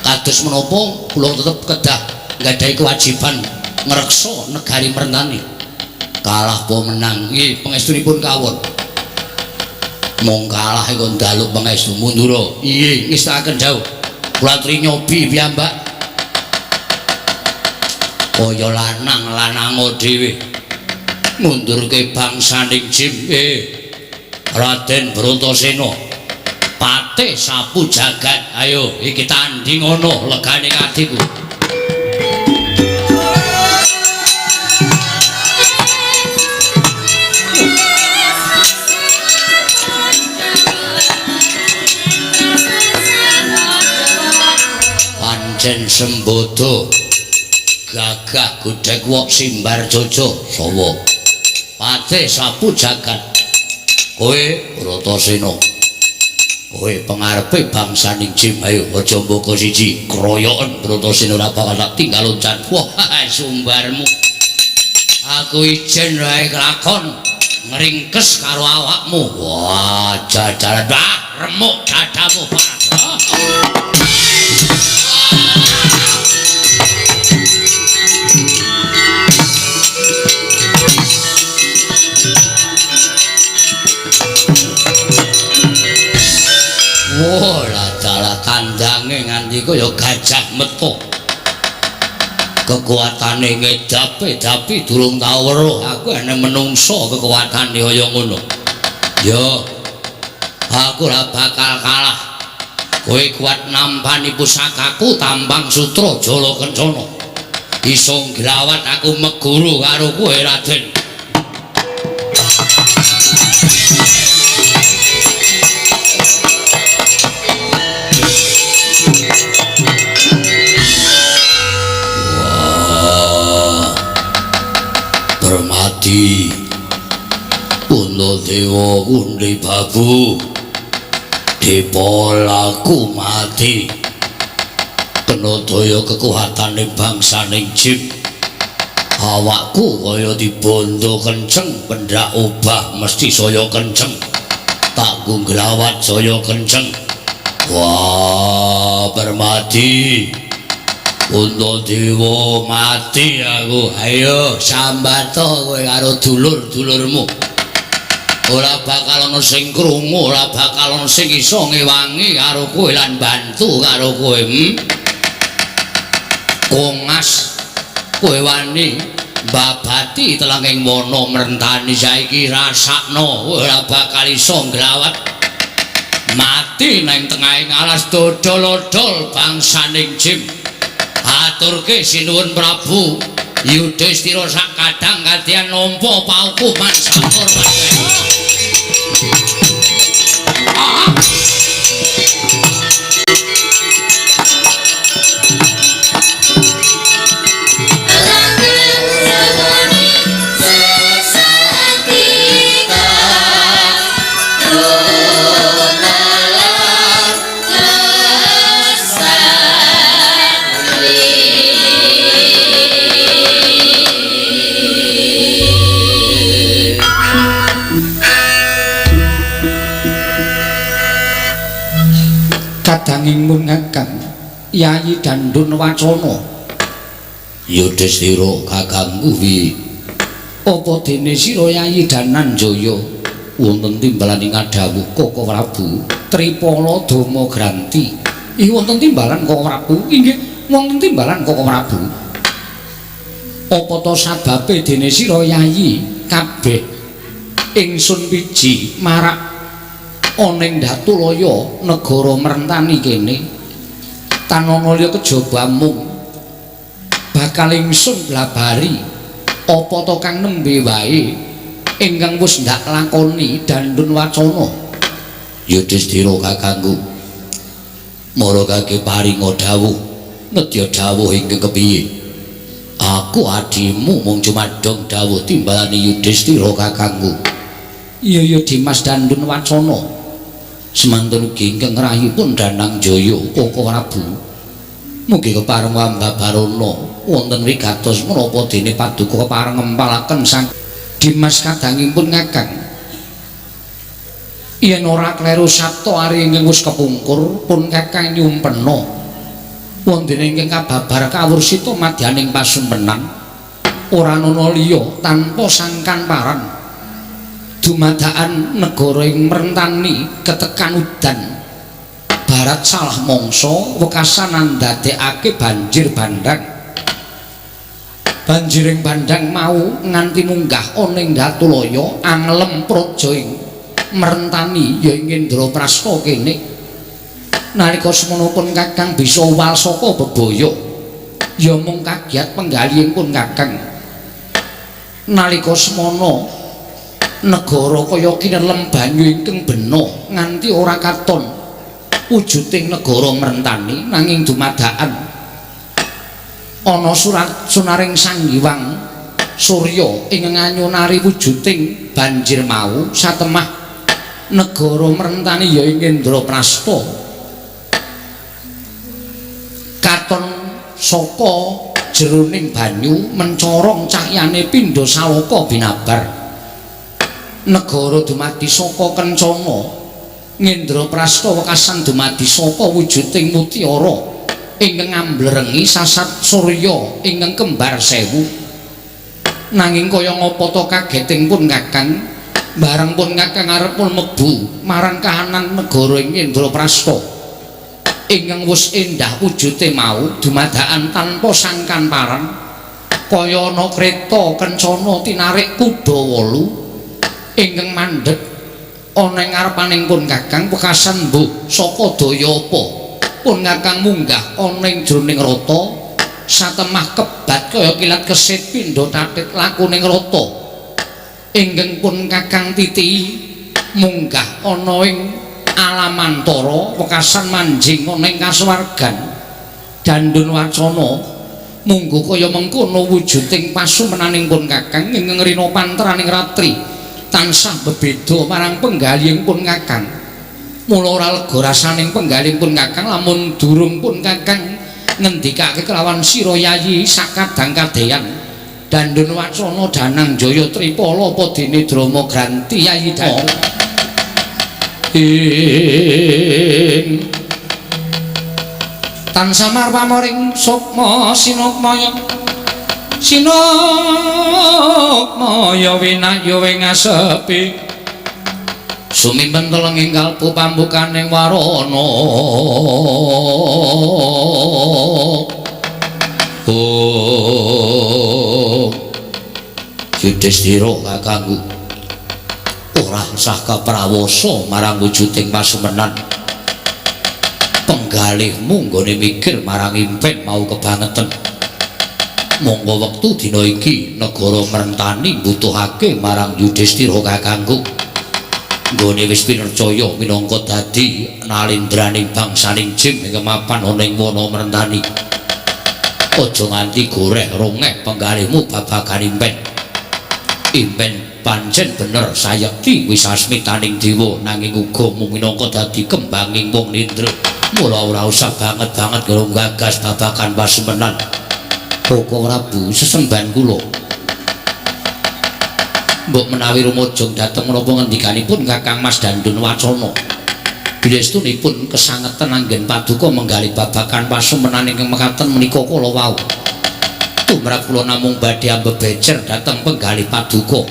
kados menapa kula tetep kedah nggadahi kewajiban ngreksa negari Mertani. Kalah apa menang? Nggih, pangestunipun kawon. Mong kalah iku njaluk pangestu mundura. Inggih, ngestakaken dawuh. Kula aturi nyobi piyambak. Kaya lanang lanango dhewe. Mundurke bangsaning jim. Raden Bratasena. Patih sapu jagat. Ayo iki tanding ana legane kadiku. Pancen sembodo gagah godhek wok simbar jojo sawa. Patih sapu jagat. Kowe Bratasena, kowe pengarepe bangsaning jim. Ayo aja mboko siji kroyoken Bratasena, ora bakal tak tinggal loncat. Wah, sumbarmu. Aku ijen wae kelakon ngringkes karo awakmu. Wah, jajaran ah, remuk dadamu parah. Wah, dalah tandange nganti kaya gajah metu. Kekuatane ngedapi-dapi durung tau weruh. Aku ene menungso kekuatane kaya ngono. Yo, aku ora bakal kalah. Kowe kuat nampani pusakaku Tambang Sutra Jala Kencana. Iso nglawat aku meguru karo kowe Raden. Permati Puntadewa Kundi Babu dipolaku mati kena daya kekuatane bangsaning jim. Awakku kaya dibondo kenceng, pendak obah mesti saya kenceng, tak ngglawat saya kenceng. Wah, Permati Puntadewa mati aku. Ayo sambato kowe karo dulur-dulurmu. Ora bakal ana sing krungu, ora bakal ana sing iso ngewangi karo kowe lan bantu karo kowe. Kongas kowe wani mbabati telenging wana mrentani saiki rasakno ora bakal iso nglawat. Mati nang tengahing alas dodol-odol bangsaning jim. Aturke sinuwun Prabu Yudhistira sak kadang kadian nampa paukuman sampurna. kadanging Kakang Yayi Dandun Wacana. Yudhistira kakangku wi apa dene sira Yayi Dananjaya wonten timbalaning adhawuh Koko Prabu Tripala Dama Granti. Ih wonten timbalan Koko Prabu. Inggih wonten timbalan Koko Prabu. Apa to sababe dene sira Yayi kabeh ingsun wiji marak ana ing Datulaya negara Merentani kene tan ana liya kejaba mung bakal ingsun blabari apa to kang nembe wae ingkang wis ndak lakoni Dandun Wacana. Yudhistira kakangku maragake paringa dawuh nedya dawuh ingkang kepiye? Aku adimu mung jumadong dawuh timbalane Yudhistira kakangku. Iya iya Dimas Dandun Wacana. Semantun ugi ingkang ngrahipun Danangjaya Koko Prabu. Mugi kepareng wambabarana wonten wigatos menapa dene paduka kepareng ngempalaken sang Dimas kadangipun Kakang. Yen ora kleru sabta ari ingkang wis kepungkur pun Kakang nyumpena wonten ingkang kababar kawursita madyaning pasumpenan ora ana liya tanpa sangkan paran dumadakan negara ing Merentani ketekan udan barat salah mangsa wekasan ndadekake banjir bandhang. Banjiring bandhang mau nganti munggah ana ing Datulaya anglem praja ing Merentani ya ing Indraprasta kene. Nalika semono pun Kakang bisa uwal saka bebaya ya mung kagiat penggalihing pun Kakang. Nalika semono negara kaya kinelem banyu ingkang bena nganti ora katon wujuding negara Merentani, nanging dumadakan ana surat sunaring Sang Hyang Surya ingkang nganyunari wujuding banjir mau satemah negara Merentani ya ing Indraprasta katon saka jroning banyu mencorong cahyane pindha saloka binabar. Negara dumadi saka kencana Ngendraprasta wekasan dumadi saka wujuding mutiara ingkang ngamblerengi sasat surya ingkang kembar sewu. Nanging kaya ngapa to kageting pun Kakang bareng pun Kakang arep mlebu marang kahanan negara ing Indraprasta ingkang wis endah wujute mau dumadakan tanpa sangkan paran kaya ana kreta kencana tinarik kuda wolu ingkang mandheg ana ing ngarepaning pun Kakang wekasan mbuh saka daya apa pun Kakang munggah ana ing jroning rata satemah kebat kaya kilat kesit pindha tatit lakuning rata ingkang pun Kakang titihi munggah ana ing alamantara wekasan manjing ana ing kasuwargan. Dandun Wacana munggo kaya mengkono wujuding pasumenaning pun Kakang ingkang rina panteraning ratri tansah bebeda marang penggalihing pun Kakang. Mula ora lega rasaning penggalihing pun Kakang lamun durung pun Kakang ngendikake kelawan sira Yayi sakadang kadeyan Dandun Wacana Danangjaya Tripala apa dene Drama Granti Yayi Dandun ing tansah marpamoring sukma sinukmaya sinukmaya winahya ing asepi sumimpen telenging kalbu pambukaning warana. Oh Yudhistira kakangku ora sah kaprawasa marang wujuding pasumenan. Penggalihmu nggone mikir marang impen mau kebangetan. Monggo wektu dina iki negara Merentani mbutuhake marang Yudhistira kakangku. Nggone wis pinercaya minangka dadi nalendraning bangsaning Jim ingkang mapan ana ing wana Merentani. Aja nganti goreh rongeh penggalihmu babagan impen. Impen pancen bener sayekti wis asmitaning dewa nanging uga mung minangka dadi kembanging wong nindra. Mula ora usah banget-banget karo gagas babagan pasumenan. Koko Prabu sesembahan kula. Mbok menawi rumajeng dhateng menapa ngendikanipun Kakang Mas Dandun Wacana. Bilestunipun kesangeten anggen paduka menggalih babagan pasumenan ingkang mekaten menika kala wau. Tumrap kula namung badhe ambebecer dhateng penggalih paduka.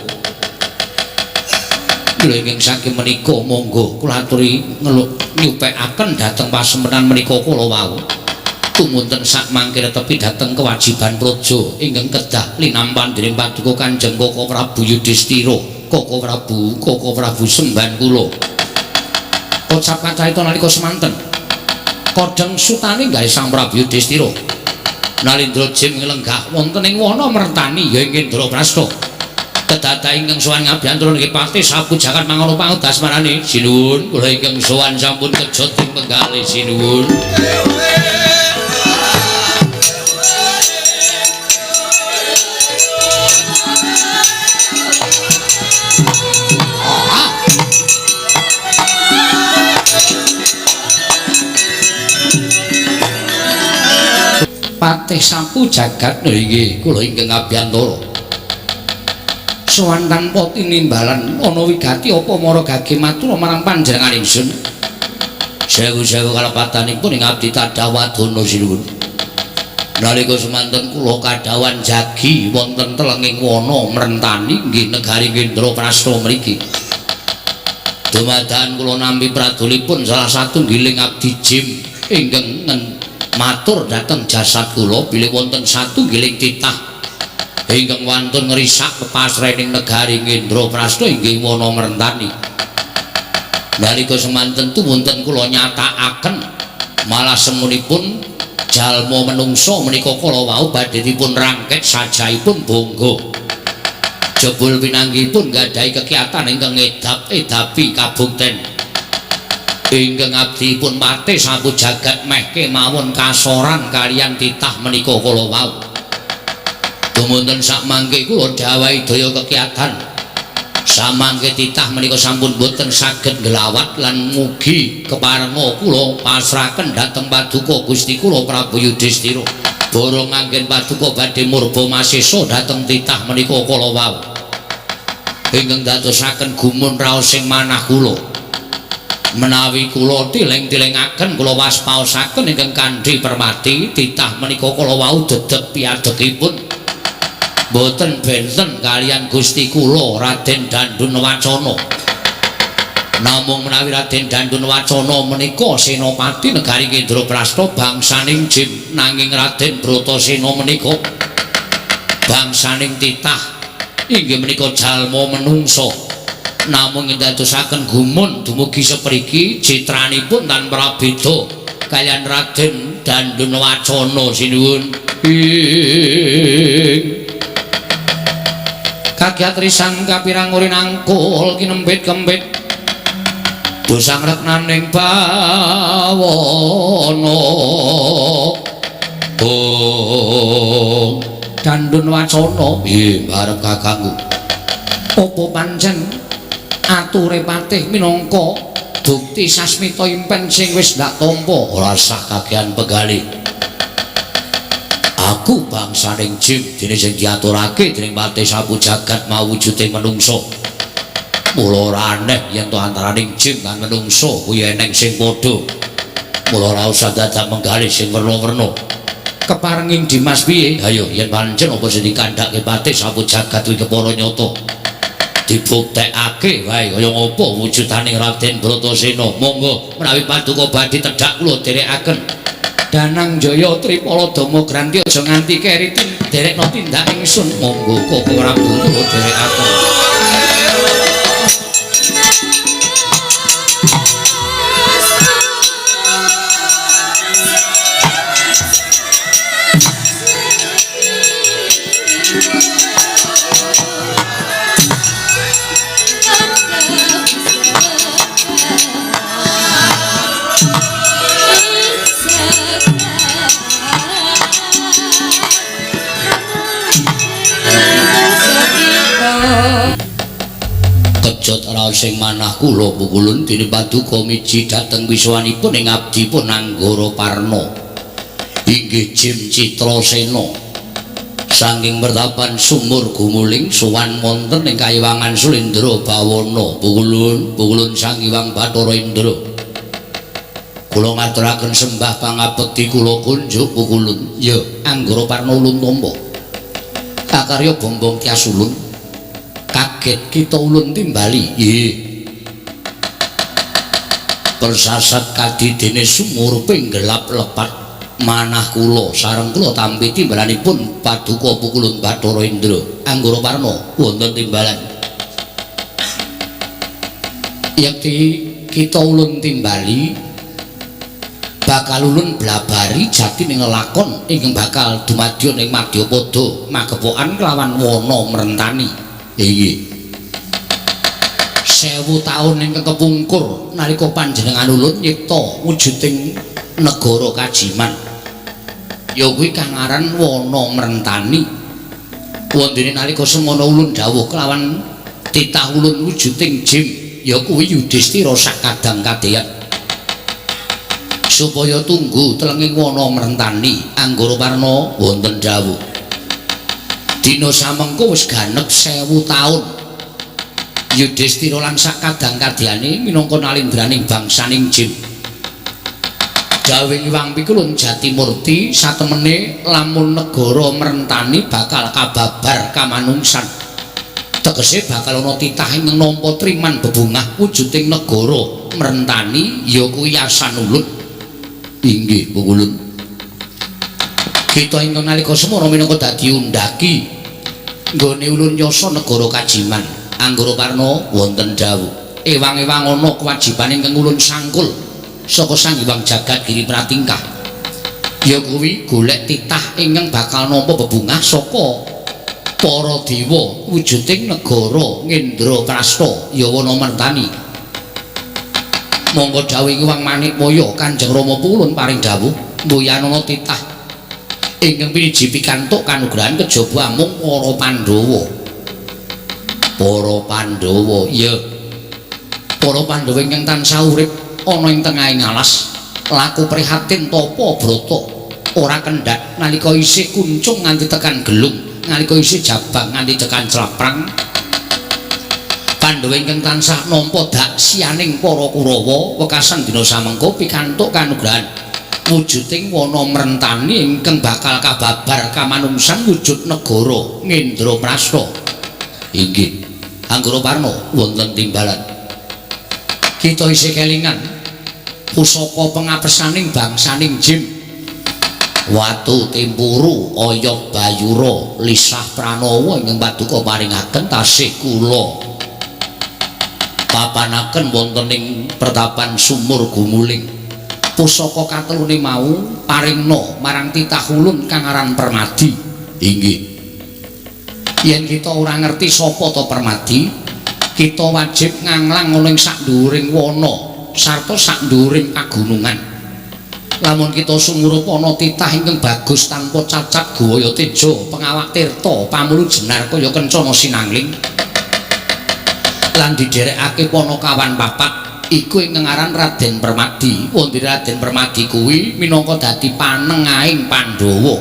Kula ingkang saking menika monggo kula aturi ngeluk nyupekaken dhateng pasumenan menika kala wau. Tumunten sak mangke tepi dhateng kewajiban praja ingkang kedah linampan dening paduka Kanjeng Koko Prabu Yudhistira. Koko Prabu, Koko Prabu semban kula. Kocap kacarita nalika semanten kodheng sutane gawe Sang Prabu Yudhistira. Nalindra jim nglenggah wonten ing wana mertani ya ing Indraprastha. Kedada ingkang sowan ngabiyantara niki patih sapu jagat mangono pangudas marani. Sinuwun kula ingkang sowan sampun kejot ing penggalih sinuwun. Patih sapu jagat nggih kula ingkang ngabiyantara. Sowan tanpa tinimbalan ana wigati apa mara gage matur marang panjenengan ingsun. Sewu-sewu kalepatanipun ing abdi tadawadana sinuwun. Nalika semanten kula kadhawan jagi wonten telenging wana mrentani nggih negari Indraprastha mriki. Dumadakan kula nampi pradulipun salah satunggiling abdi jim ingkang matur dhateng jasad kula bilih wonten satunggiling titah ingkang wantun ngrisak pepasrening negari Indraprastha inggih wana mrentani. Nalika semanten tumunten kula nyatakaken malah semunipun jalma menungsa menika kala wau badhe dipun rangket sajaipun bangga. Jebul pinanggihipun gadhahi kekiatan ingkang ngedap-edapi kabukten. Ingkang abdipun patih sapu jagat meh kemawon kasoran kaliyan titah menika kala wau. Dumunten sakmangke kula dhawuhi daya kekiatan. Samangke titah menika sampun boten saged nglawat lan mugi keparenga kula pasrahaken dhateng paduka Gusti kula Prabu Yudhistira. Borong anggen paduka badhe murba masesa dhateng titah menika kala wau. Ingkang dadosaken gumun raos ing manah kula. Menawi kula tileng-tilengaken kula waspaosaken ingkang kandhi permati titah menika kala wau dedeg piadegipun boten benten kaliyan Gusti kula Raden Dandun Wacana. Namung menawi Raden Dandun Wacana menika senopati negari Indraprastha bangsaning jim, nanging Raden Bratasena menika bangsaning titah inggih menika jalma menungsa. Namung ndadosaken gumun dumugi sepriki citranipun tanpa beda kaliyan Raden Dandun Wacana sinuwun. Ing kagiat risang kapirang urin angkul kinembit kembit dosang reknaning bawana. Oh Dandun Wacana nggih barep kakangku. Apa pancen ature patih minangka bukti sasmita impen sing wis ndak tampa? Ora sah kagean pegali. Aku bangsaning jim dene sing diaturake dening patih sapu jagat mawujute menungsa. Mula ora aneh yen to antaraning jim lan menungsa kuwi eneng sing padha. Mula ora usah dadak menggalih sing werna-werna. Keparenging Dimas piye? Ayo yen pancen apa sing dikandhake patih sapu jagat kuwi kepara nyata. Dibuktekake wae kaya ngapa wujudane Raden Bratasena. Monggo menawi paduka badhe tedhak kula dherekaken. Danang Jaya Tripala Dama Granti aja nganti keri derekno tindak ingsun. Monggo Koko Prabu kula dherekaken. Kejot raos sing manah kula pukulun dene paduka miji dhateng wiswanipun ing abdipun Anggara Parna inggih Jim Citrasena saking mertapan sumur gumuling sowan wonten ing kayiwangan Sulindra Bawana. Pukulun pukulun Sang Hyang Bathara Indra. Kula ngaturaken sembah pangabekti kula kunjuk pukulun. Ya, Anggara Parna ulun tampa. Kakarya Bombong Tyas ulun. Kaget kita ulun timbali. Nggih. Persasat kadidene sumuruping gelap lepat manah kula sareng kula tampi timbalanipun paduka pukulun Bathara Indra. Anggara Parna wonten timbalan. Yekti kita ulun timbali bakal ulun blabari jatining lelakon ingkang bakal dumadya ing Madyapada magepokan kelawan wana mrentani. Inggih. 1000 taun ingkang kepungkur nalika panjenengan ulun nyipta wujuding negara Kajiman. Ya kuwi kang aran wana mrentani. Wondene nalika semana ulun dawuh kelawan titah ulun wujuding jim ya kuwi Yudhistira sakadang kadeyan. Supaya tunggu telenging wana mrentani. Anggara Parna wonten dawuh. Dina samengko wis ganep 1000 taun. Yudhistira lan sakadang kadyane minangka nalindraning bangsaning jin. Dawuh Hyang Pikulun Jatimurti satemene lamun negara mrentani bakal kababar kamanungsan. Tegese bakal ana titah ing nampa triman bebungah wujuding negara mrentani ya kuwi yasan ulun. Inggih pukulun. Kita ingkang nalika semana minangka dadi undhaki nggone ulun yasa negara Kajiman. Anggara Parna wonten dawuh. Ewang-ewang ana kewajiban ingkang ulun sangkul saka Sang Hyang Jagat Giri Pratingkah. Ya kuwi golek titah ingkang bakal nampa bebungah saka para dewa wujuding negara Ngendraprasta ya wana mertani. Monggo dawuh Hyang Manikmaya Kanjeng Rama pulun paring dawuh mbuyanana titah ingkang piniji pikantuk kanugrahan kejaba amung para Pandhawa. Para Pandhawa, iya. Para Pandhawa ingkang tansah urip ana ing tengahing alas, laku prihatin tapa brata ora kendhat nalika isih kuncung nganti tekan gelung, nalika isih jabang nganti tekan claprang. Pandhawa ingkang tansah nampa daksianing para Kurawa wekasan dina samengko pikantuk kanugrahan wujuding wana mrentani ingkang bakal kababar kamanungsan wujud negara Ngendraprasta. Inggih. Anggara Parna wonten timbalan. Kita isih kelingan pusaka pengapesaning bangsaning jim. Watu Timpuru, Oyot Bayura, Lisah Pranawa ingkang paduka paringaken tasih kula papanaken wonten ing pertapan sumur gumuling. Pusaka katelune mau paringna marang titah ulun kang aran Permadi. Inggih. Yen kita ora ngerti sapa ta Permadi, kita wajib nganglang ana ing sak nduwuring wana sarta sak nduwuring pagunungan. Lamun kita sumurup ana titah ingkang bagus tanpa cacat guwaya teja, pengawak tirta, pamulu jenar kaya kencana sinangling. Lan didherekake panakawan papat iku ingkang aran Raden Permadi. Wonten Raden Permadi kuwi minangka dadi panengahing Pandhawa.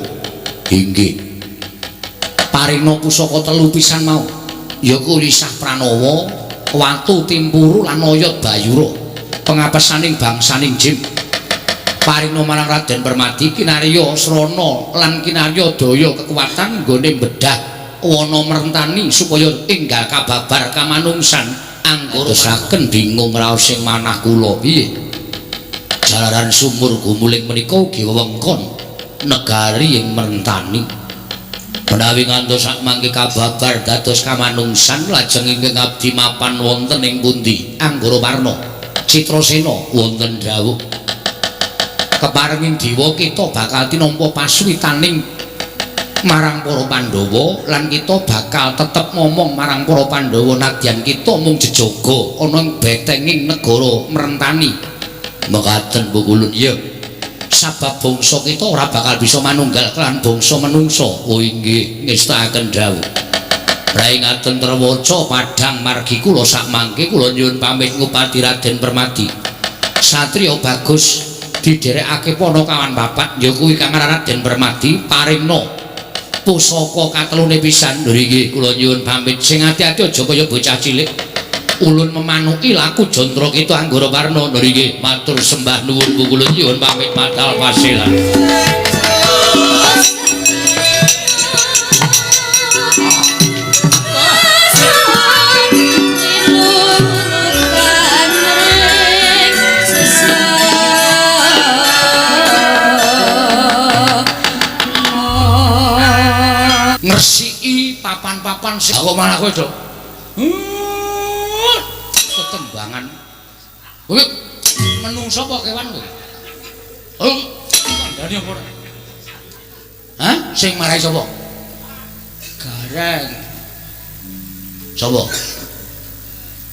Inggih. Paringna pusaka telu pisan mau ya kuwi Lisah Pranawa, Watu Timpuru lan Oyot Bayura, pengapesaning bangsaning jim. Paringna marang Raden Permadi kinarya srana lan kinarya daya kekuatan nggone bedah wana mrentani supaya enggal kababar kamanungsan. Anggara saken bingung raos sing manah kula piye. Jalaran sumur gumuling menika ugi wewengkon negari ing mrentani. Menawi ngantos sak mangke kababar dados kamanungsan lajeng ingkang abdi mapan wonten ing pundi? Anggara Parna Citrasena wonten dawuh. Keparenging dewa kita bakal tinampa pasuwitaning marang para Pandhawa lan kita bakal tetep ngomong marang para Pandhawa nadyan kita mung jejaga ana ing betenging negara mrentani. Mekaten pukulun. Ya. Sabab bangsa kita ora bakal bisa manunggal kelan bangsa menungsa. Oh inggih, ngestakaken dawuh. Rai ngaten terwaca padhang margi kula sak mangke kula nyuwun pamit ngupati Raden Permadi. Satriya bagus didherekake panakawan papat ya kuwi kang aran Raden Permadi paringna pusaka katelune pisan. Lho inggih kula nyuwun pamit, sing ati-ati aja kaya bocah cilik. Ulun memanuki laku jantра kita Anggara Warna. Nggih, matur sembah nuwun kula nyuwun pamit matal wasilah. Ngresiki papan-papan sing kok malah kowe, Dok. Tetembangan. Kowe menungso apa kewan kowe? Kandhane apa ora? Hah? Sing marai sapa? Gareng. Sapa?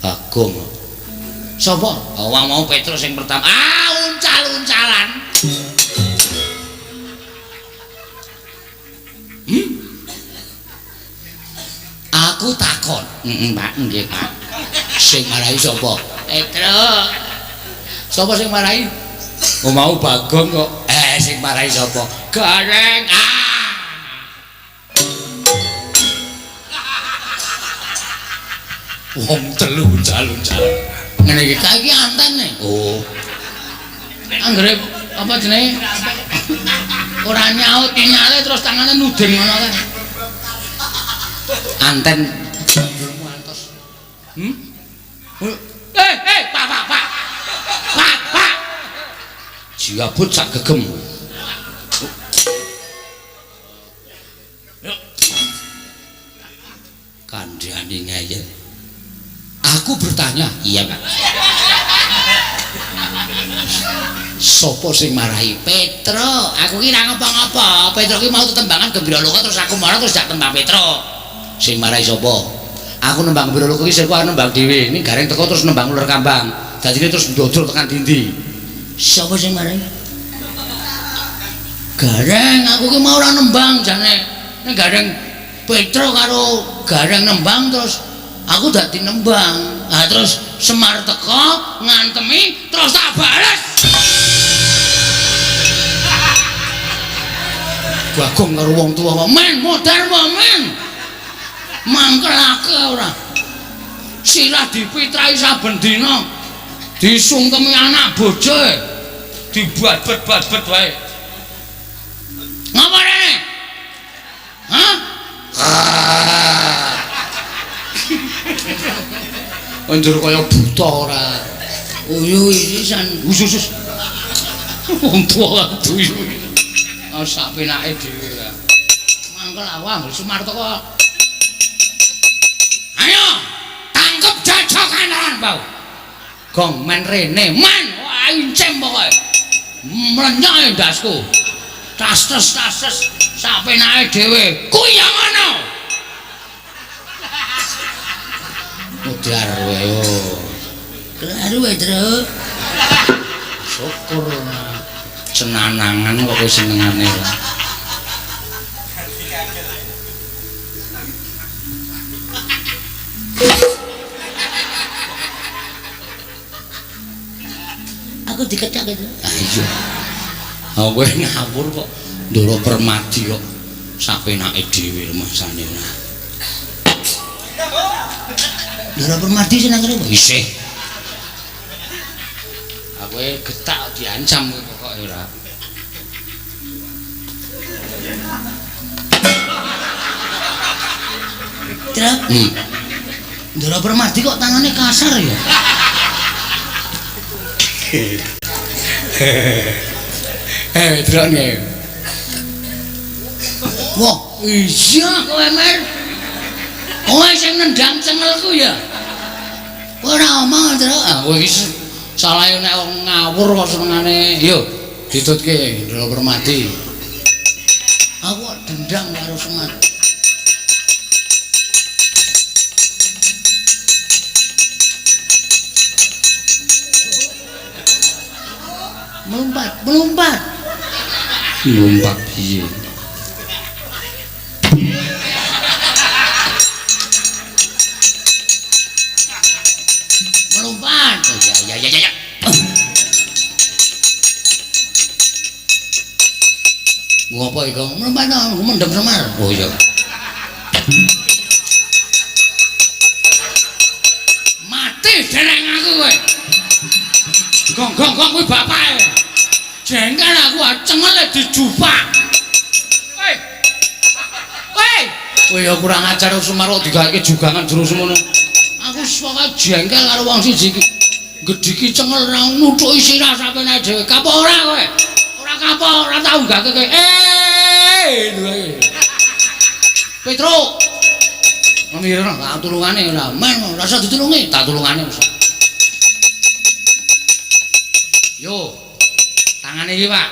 Bagong. Sapa? Oh, wong mau Petrus sing pertama. Ah, uncal-uncalan. Aku takon. Heeh, Pak, nggih, Pak. Sing marai sapa? Petruk. Sapa sing marai? Oh, mau Bagong kok. Sing marai sapa? Gareng. Ah. Wong telu uncal-uncal. Ngene iki kae iki antene. Oh. Anggere apa jenenge? Ora nyaut nyale terus tangane nuding ngono kae. Anten ndurmu antos. Pak, Pak, Pak. Pak, Pak. Jiabut sak gegem. Kandhane ngeyel. Aku bertanya, iya, Pak. Sopo sing marahi? Petro. Aku ki ora ngopo-ngopo. Petro ki mau tetembangan Gembira Loka terus aku marah terus dak tembang Petro. Sing marahi sapa? Aku nembang Gembira Loka ki sirku aku nembang dhewe. Ini Gareng teko terus nembang uler kambang. Dadine terus ndodol tekan dindi. Sapa sing marahi? Gareng, aku ki mau ora nembang jane. Nek Gareng Petro karo Gareng nembang terus aku dadi nembang. Ha terus Semar teko ngantemi terus tak bales. Bagong karo wong tuwa kok men modar wae men. Mangkelake ora. Sirah dipitrai saben dina. Disungkemi anak bojo. Dibabet-babet wae. Ngapa rene? Hah? Anjur kaya buta ora. Uyu isisan usus. Wong tuwa duyu. Ah sak penake dhewe lah. Mangkel awang Semar teko. Ayo, tangkep jajokan bau. Gong men rene, men wah incem pokoke. Mlenyok ndasku. Tas-tas sak penake dhewe. Kuwi ya ngono. Modar wae yo. Kleru wae, Truk. Syukur cenanangan kok kowe senengane. Aku dikecak itu. Ah iya. Ah kowe ngawur kok Ndoro Permadi kok sak penake dhewe rumasane. Ndoro Permadi sing nang kene isih. Aku getak diancam pokoke ora. Truk. Ndoro Permadi kok tangane kasar ya? Truk nih. Wah, iya kowe Mer. Kowe sing nendang cengelku ya. Kowe ora omong, Truk. Ah, kowe iki salah nek wong ngawur kok senengane. Yo, ditutke Ndoro Permadi. Aku kok dendam karo Semar. Melompat, melompat. Melompat piye? Melompat. Oh, ya ya ya ya. Ngopo iku? Melompat aku mendem Semar. Oh iya. Mati. jongkok kuwi bapake. Jengkel aku cengele dijupak. Hei. Hei. Kowe ya kurang ajar Semar kok digaweke jugangan jero semono. Aku pokoke jengkel karo wong siji iki. Gedhiki cengel ra nuthuki sirah sampeyan dhewe. Kapok ora kowe? Ora kapok, ora tau nggake kowe. Eh, Petro. Mireng tak tulungane ora. Men, ora usah ditulungi, tak tulungane wis. Yo. Tangane iki, Pak.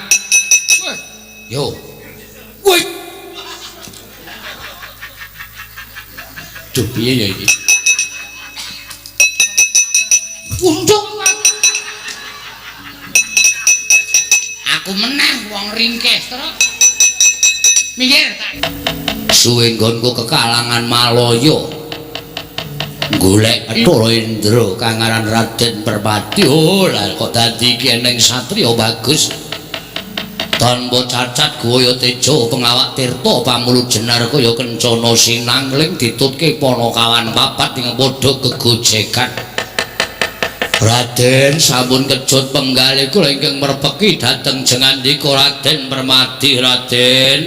Yo. Wih. Duh, piye ya iki? Untung aku meneh wong ringkeh terus. Minggir tak. Suwe nggonku kekalangan Malaya. Golek Bathara Indra kang aran Raden Permadi. Oh, lah kok dadi iki eneng satriya bagus. Tanpa cacat gaya teja pengawak tirta pamulu jenar kaya kencana sinangling ditutke panakawan papat ing padha gegojekan. Raden sampun kejut penggalih kula ingkang merpeki dhateng jengandika Raden Permadi. Raden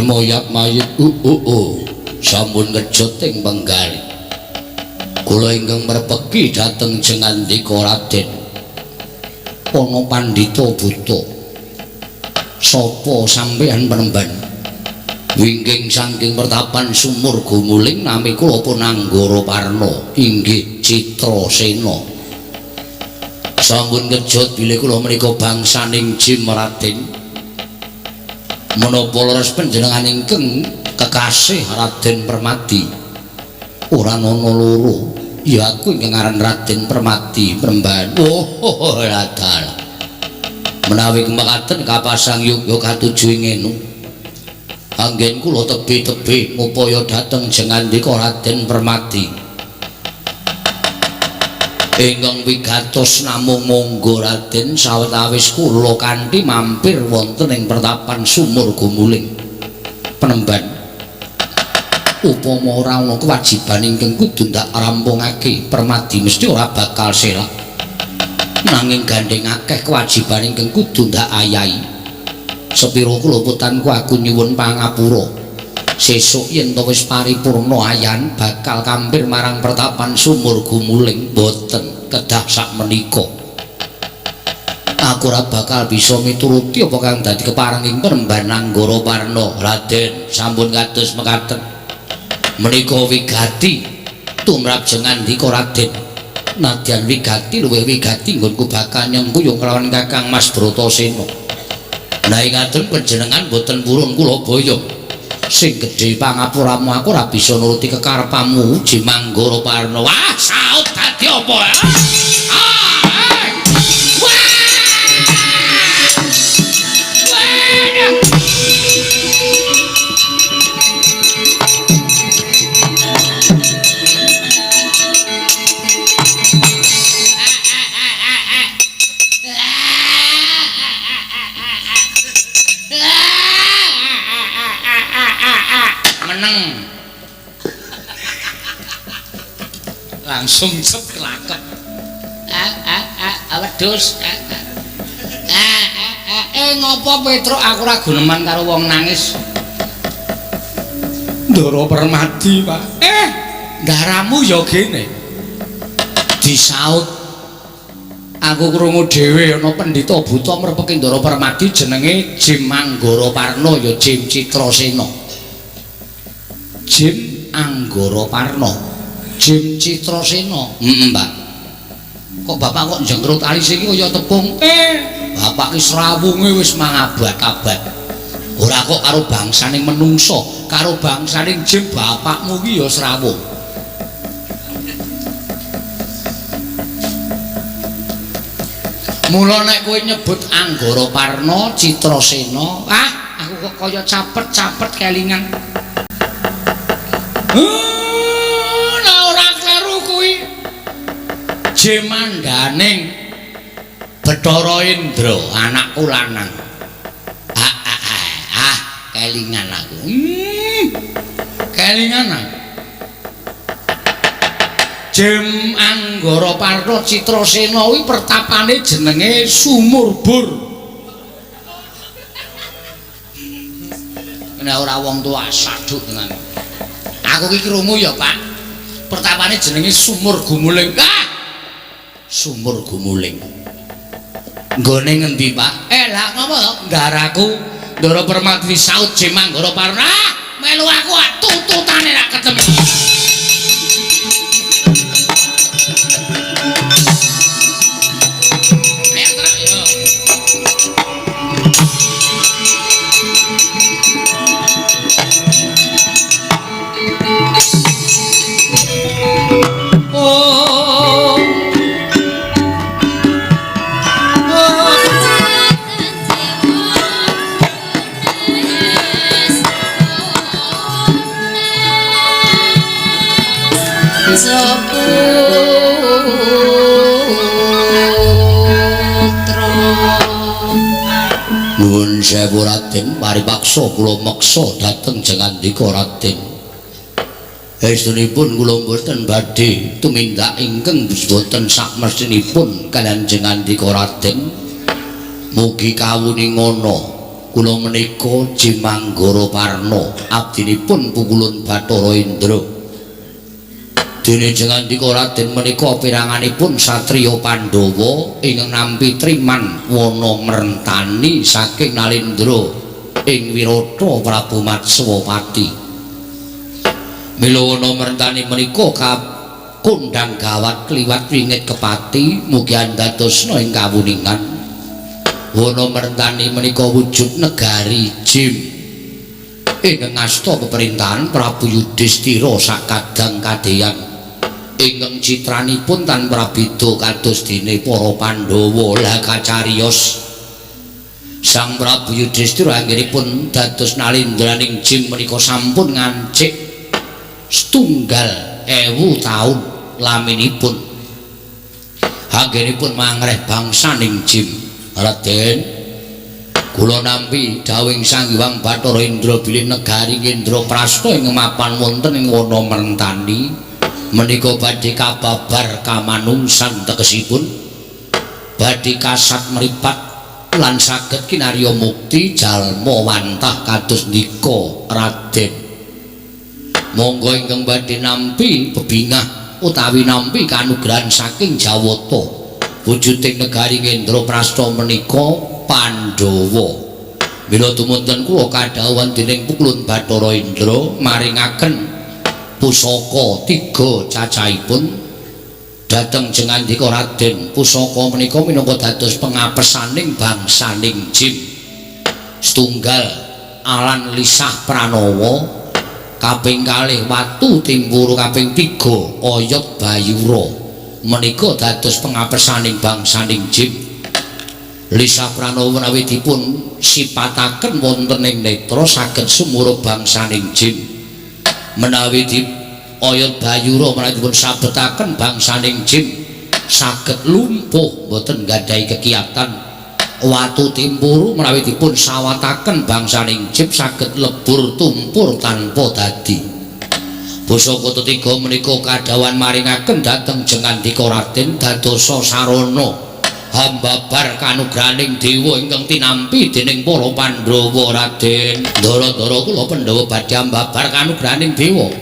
moyak mayit sampun kejut ing penggalih kula ingkang merpeki dhateng jengandika Raden. Ana pandhita buta sapa sampeyan penemban wingking saking pertapan sumur gumuling nami kula pun Anggara Parna inggih Citrasena. Sampun kejut bilih kula menika bangsaning Jim Raden. Menapa leres panjenengan ingkang kekasih Raden Permadi? Ora ana loro, ya aku ingkang aran Raden Permadi Premban. Oh, dalah. Menawi kemekaten kapasang yoga katuju ing ngenu. Anggen kula tebih-tebih ngupaya dhateng jengandika Raden Permadi. Ingkang wigatos namung monggo Raden sawetawis kula kanthi mampir wonten ing pertapan sumur gumuling penemban. Upama ora ana kewajiban ingkang kudu ndak rampungake Permadi mesti ora bakal selak. Nanging gandheng akeh kewajiban ingkang kudu ndak ayahi. Sepiro kula putanku aku nyuwun pangapura. Sesuk yen to wis paripurna ayan bakal kampir marang pertapan sumur gumuling. Boten kedah sak menika. Aku ora bakal bisa mituruti apa kang dadi keparenging Penemban Anggara Parna. Raden sampun kados mekaten. Menika wigati tumrap jengandika Raden. Nadyan wigati luwih wigati nggonku bakal nyengkuyung kelawan Kakang Mas Bratasena. Nah ing ngaten panjenengan boten purun kula boyong. Sing gedhe pangapuramu aku ora bisa nuruti kekarepanmu Jimanggara Parna. Wah, saut dadi apa ya? Meneng. Langsung cep kelakep. Wedhus. Ngopo Petruk aku ora guneman karo wong nangis. Ndara Permadi, Pak. Ndaramu ya gene. Disaut. Aku krungu dhewe ana pendhita buta mrepeki Ndara Permadi jenenge Jim Anggara Parna ya Jim Citrasena. Jim Anggara Parna. Jim Citrasena. Heeh, Pak. Kok bapak kok jengkrut alis iki kaya tepung? Bapak ki srawunge wis mangabad-abad. Ora kok karo bangsaning menungsa, karo bangsaning jim bapakmu ki ya srawung. Mula nek kowe nyebut Anggara Parna, Citrasena, ah aku Aku kok kaya capet-capet kelingan. Nah ora kleru kuwi. Jemandaning Bathara Indra, anakku lanang. Ah, kelingan aku. Kelingan aku. Jem Anggara Parna Citrasena kuwi pertapane jenenge Sumurbur. Nek ora wong tuwa saduk tenan. Aku ki krungu ya, Pak. Pertapane jenenge Sumur Gumuling. Ah! Sumur Gumuling. Nggone ngendi, Pak? Lah ngopo to? Ndaraku Ndara Permati Saut Jem Anggara Parna. Ah, melu aku tututane rak ketemu. Nuwun sewu Raden, paripaksa kula meksa dhateng jengandika Raden. Estunipun kula mboten badhe tumindak ingkang boten sakmestinipun kaliyan jengandika Raden. Mugi kawuningana kula menika Jimanggara Parna, abdinipun Pukulun Bathara Indra. Dene jengandika Raden menika piranganipun satriya Pandhawa ingkang nampi triman wana merentani saking Nalendra ing Wirata Prabu Matswapati. Mila wana merentani menika kakondhang gawat kliwat wingit kepati mugi andadosna ing kawuningan. Wana merentani menika wujud negari Jim ingkang ngasta peperintahan Prabu Yudhistira sakadang kadeyan. Ingkang citranipun tan prabeda kados dene para Pandhawa lah kacariyos. Sang Prabu Yudhistira anggenipun dados nalendraning Jim menika sampun ngancik 1000 taun laminipun. Anggenipun mangreh bangsaning Jim. Raden, kula nampi dawuhing Sang Hyang Bathara Indra bilih negari Indraprasta ing mapan wonten ing wana merentani menika badhe kababar kamanungsan tegesipun badhe kasat mripat lan saged kinarya mukti jalma wantah kados nika Raden. Monggo ingkang badhe nampi bebingah utawi nampi kanugrahan saking Jawata wujuding negari Indraprasta menika Pandhawa. Mila tumunten kula kadhawuhan dening Pukulun Bathara Indra maringaken pusaka tiga cacahipun dhateng jengandika Raden. Pusaka menika minangka dados pengapesaning bangsaning Jim. Setunggal alan lisah pranawa, kaping kalih watu timpuru, kaping tiga oyot bayura. Menika dados pengapesaning bangsaning Jim. Lisah pranawa menawi dipun sipataken wonten ing netra saged sumurup bangsaning Jim. Menawi di oyot bayura menawi dipun sabetaken bangsaning Jim saged lumpuh boten nggadahi kekiatan. Watu timpuru menawi dipun sawataken bangsaning Jim saged lebur tumpur tanpa dadi. Pusaka tetiga menika kadhawuhan maringaken dhateng jengandika Raden dadosa sarana hambabar kanugrahaning dewa ingkang tinampi dening para Pandhawa. Raden, ndara-ndara kula Pandhawa badhe hambabar kanugrahaning dewa.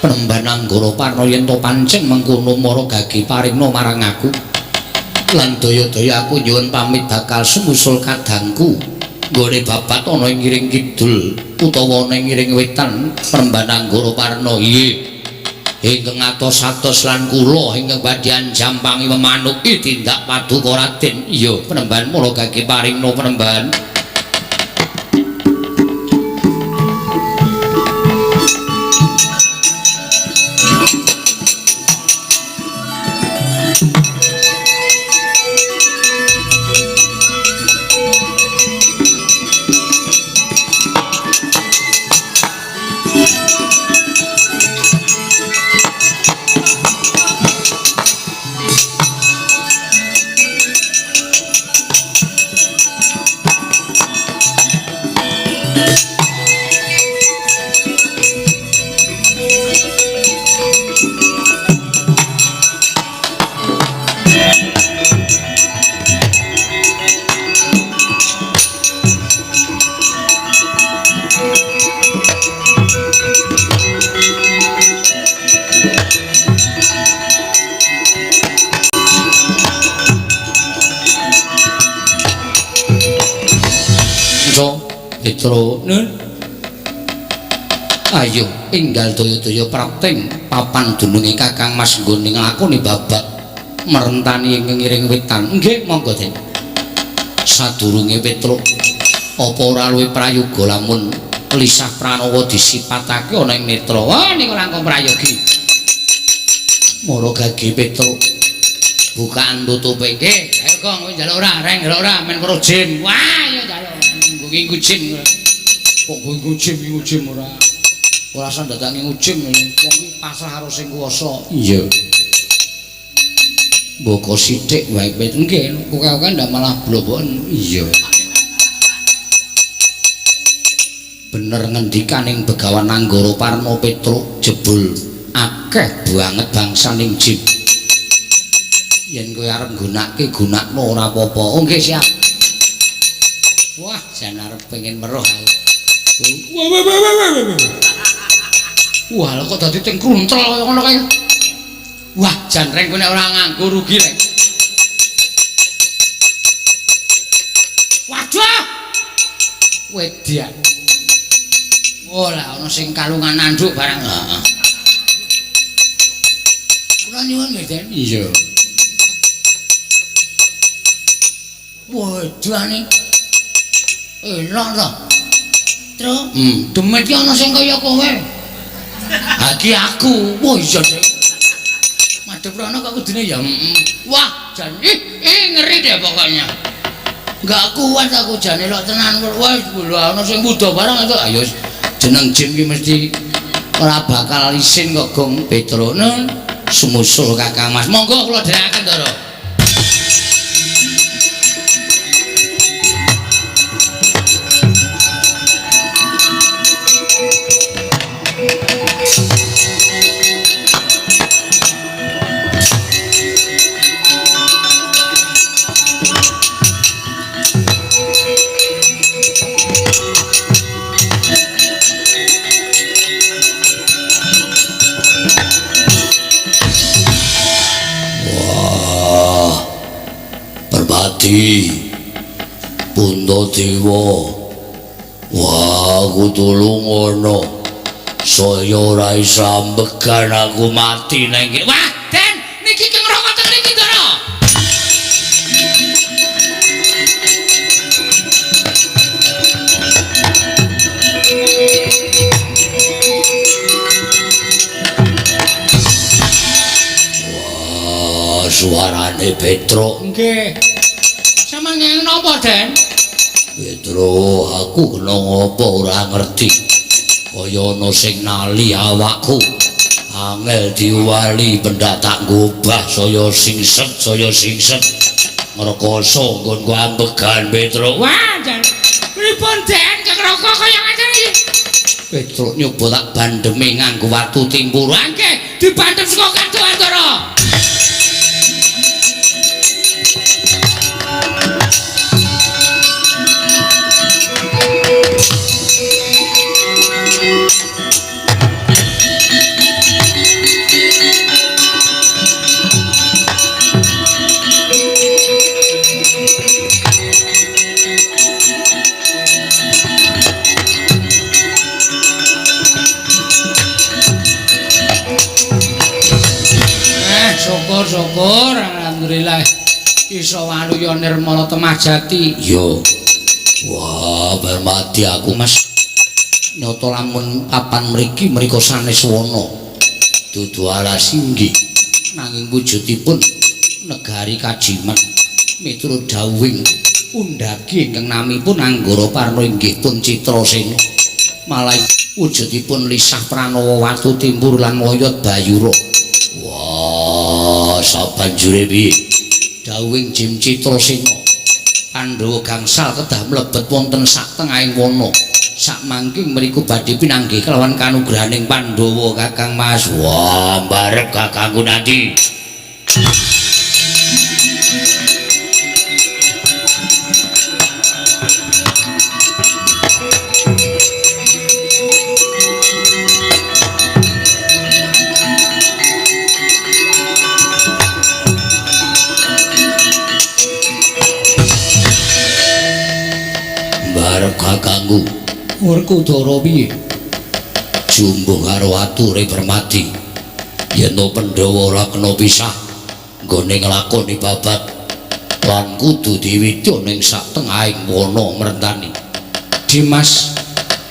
Penemban Anggara Parna yen to pancen mengkono mara gage paringna marang aku. Lan daya-daya aku nyuwun pamit bakal sumusul kadangku nggone babat ana ing ngiring kidul utawa ana ing ngiring wetan. Penemban Anggara Parna, iya ingkang atos-atos lan kula ingkang badhe anjampangi memanuki tindak paduka Raden. Iya penemban mula gage paringna penemban. Petro, Nun. Ayo enggal daya-daya prapting papan dununge Kakang Mas nggone nglakoni babak merentani ing ngiring wetan. Nggih, monggo Den. Sadurunge Petro, apa ora luwih prayoga lamun lisah Pranawa disipatake ana ing netra. Wah, niku langkung prayogi. Mara gage Petro. Bukaan tutupe nggih. Ayo Gong, kowe njaluk ora? Reng njaluk ora? Men weruh jin. Wah, ya njaluk. Nggo nginggu jin. Kok nggo jin, nggo jin ora. Ora usah dadak ngujim wong iki pasrah karo sing kuwasa. Iya. Mboko sithik wae kowe nggih, kowe ndak malah bloboken. Iya. Bener ngendikaning Begawan Anggara Parna Petruk jebul akeh banget bangsaning jin. Yen kowe arep nggunakake gunakno ora apa-apa. Oh nggih siap. Wah, jan arep pengen meruh aku. Wah wah wah wah wah. Wah, lho kok dadi ting kruntel kaya ngono kae. Wah, jan reng kowe nek ora nganggo rugi reng. Waduh. Wedian. Oh lah ana sing kalungan anduk barang. Heeh. Kula nyuwun nggih, Den. Iya. Waduh. Elok to. Tru, demit ki ana sing kaya kowe. Ha iki aku. Wah iya, Dek. Madhep rono kok kudune ya. Wah, jan ih ngeri deh pokoknya. Enggak kuat aku jan elok tenan. Wah, lho ana sing wuda barang itu. Ayo jeneng jin ki mesti ora bakal isin kok Gong Petro. Nun, sumusul Kakang Mas. Monggo kula dherekaken, Ndara. Puntadewa, wah aku tulung ana saya ora iso ambegan aku mati nang kene. Wah, Den, niki keng roko teng niki, Ndara. Wah, suarane Petruk. Nggih. Sampeyan ngene napa, Den? Petro, aku kena ngopo ora ngerti. Kaya ana sing nali awakku. Angel diwali bendak tak ngubah saya singset, saya singset. Ngrekoso nggonku ambegan Petro. Wah, jan. Pripun, Den? Kekroko kaya ngene iki. Petro nyoba tak bandeme nganggo watu timpur. Nggih, dibandem saka kadohan, Ndara. Syukur, alhamdulillah iso waluya nirmala temah jati. Iya. Wah, bar mati aku, Mas. Nyata lamun papan mriki mriko sanes wana. Dudu alas inggih. Nanging wujudipun negari kajiman miturut dawuhing undhagi ingkang namipun Anggara Parna inggih pun Citrasena. Malah wujudipun lisah Pranawa watu timpur lan oyot Bayura. Wah, sabanjure piye? Dawuhing Jim Citrasena, Pandhawa gangsal kedah mlebet wonten sak tengahing wana. Sakmangke mriku badhe pinanggih kelawan kanugrahaning Pandhawa Kakang Mas. Wah, barep kakangku nanti. Barep kakangku. Werkudara piye? Jumbuh karo ature Permadi. Yen to Pandhawa ora kena pisah nggone nglakoni babat lan kudu diwidya ning sak tengahing wana Mertani. Dimas,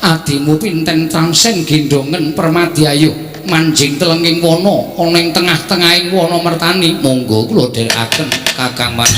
adimu pinten tangsen gendongen Permadi ayo manjing telenging wana ana ing tengah-tengahing wana Mertani. Monggo kula dherekaken Kakang Mas.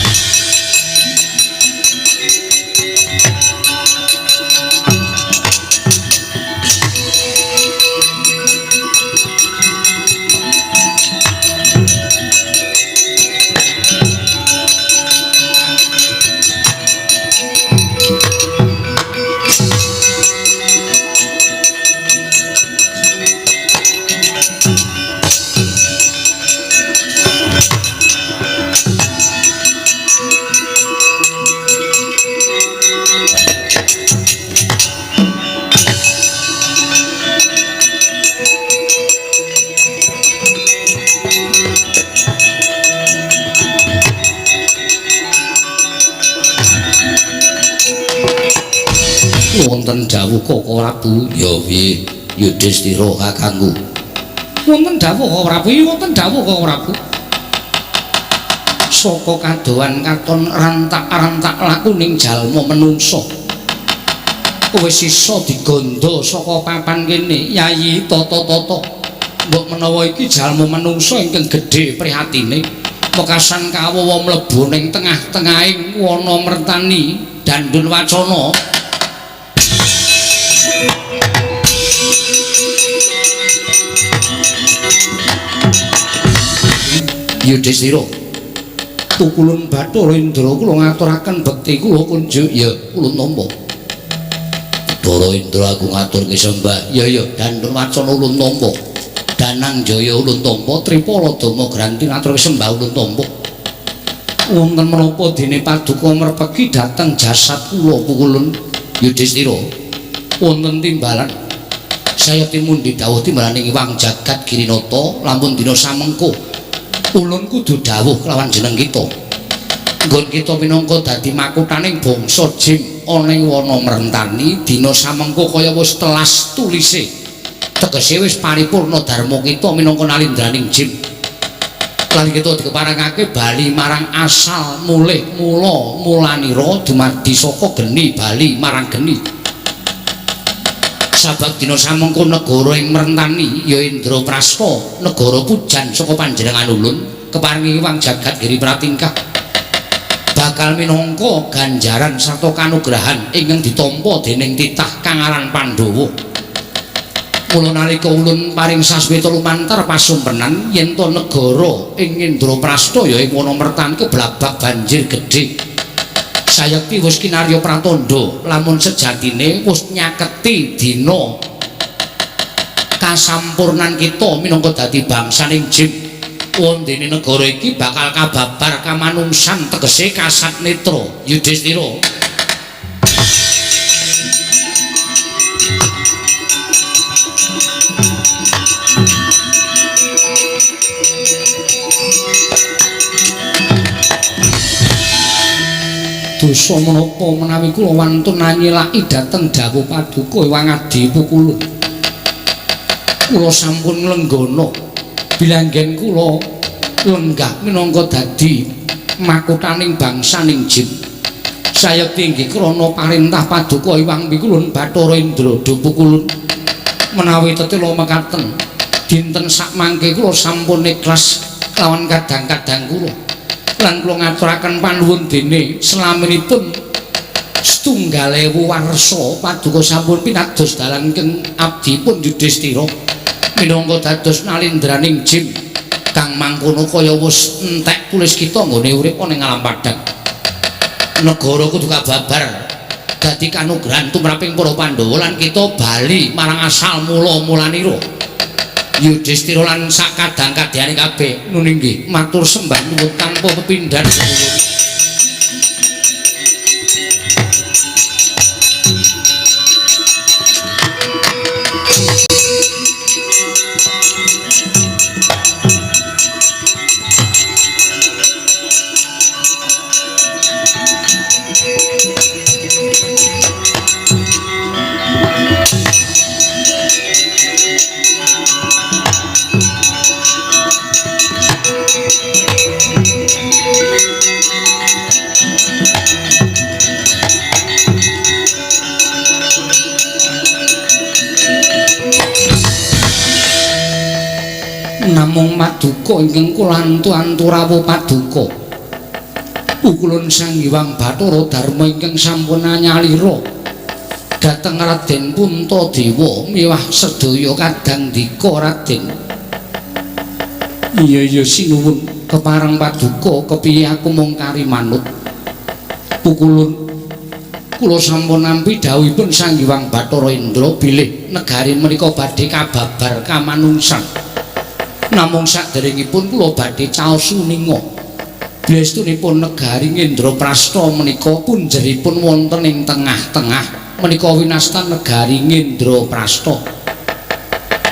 Wonten dawuh Koko Prabu. Ya piye Yudhistira kakangku? Wonten dawuh Koko Prabu, wonten dawuh Koko Prabu. Saka kadohan katon rantak-rantak lakuning jalma menungsa wis iso digondo saka papan kene Yayi tata-tata. Mbok menawa iki jalma menungsa ingkang gedhe prihatine wekasan kawawa mlebu ning tengah-tengahing wana Mertani dandun wacana. Yudhistira, Pukulun Bathara Indra kula ngaturaken bekti kula kunjuk. Ya kula nampa. Bathara Indra aku ngaturke sembah. Ya ya dandun wacana ulun nampa. Danang Jaya ulun tampa, Tripala Dama Granti ngaturke sembah ulun tampa. Wonten menapa dene paduka merpeki dhateng jasad kula Pukulun? Yudhistira, wonten timbalan saya timundi dawuh timbalaning Iwang Jagat Girinata lamun dina samengko ulun kudu dawuh kelawan jeneng kita. Nggon kita minangka dadi makuthaning bangsa Jim ana ing wana Mertani dina samengko kaya wis telas tulise. Tegese wis paripurna dharma kita minangka nalindraning Jim. Lan kita dikeparengake bali marang asal mulih mula mulanira dumadi saka geni bali marang geni. Sabab dina samengko negara ing Mertani ya Indraprasta, negara pujan saka panjenengan ulun keparengi Wang Jagat Giri Pratingkah bakal minangka ganjaran sarta kanugrahan ingkang ditampa dening titah kang aran Pandhawa. Mula nalika ulun paring sasmita lumantar pasumpenan yen to negara ing Indraprasta ya ing wana Mertani keblabak banjir gedhe. Sayekti wis kinarya pratandha lamun sejatine wis nyaketi dina kasampurnan kita minangka dadi bangsaning Jim. Wondene negara iki bakal kababar kamanungsan tegese kasat netra. Yudhistira, dosa menapa menawi kula wantun anyilaki dhateng dawuh paduka Hyang Adi Pukulun. Kula sampun nglenggana bilanggen kula lenggah minangka dadi makuthaning bangsaning Jim. Sayekti inggih krana parentah paduka Hyang Pikulun Bathara Indra Pukulun. Menawi tetela mekaten dinten sakmangke kula sampun ikhlas lawan kadang-kadang kula. Lan kula ngaturaken panuwun dene selaminipun 1000 warsa paduka sampun pinados dalan ingkang abdipun Yudhistira minangka dados nalindraning Jim kang mangkono kaya wis entek tulis kita nggone urip ana ing alam padhang. Negara kudu kababar dadi kanugrahan tumraping para Pandhawa lan kita bali marang asal mula-mulanira. Yudhistira lan sak kadang-kadhane kabeh nun inggih matur sembah nuwun tanpa pepindhan. paduka ingkang kula antu-antu rawuh paduka. Pukulun Sang Hyang Bathara Darma ingkang sampun anyalira dhateng Raden Puntadewa miwah sedaya kadang dika Raden. Iya iya sinuwun kepareng paduka kepiye aku mung kari manut. Pukulun kula sampun nampi dawuhipun Sang Hyang Bathara Indra bilih negari menika badhe kababar kamanungsan. Namung saderengipun kula badhe caos uninga. Biastunipun negari Ngendraprasta menika punjeripun wonten ing tengah-tengah menika winastan negari Ngendraprasta.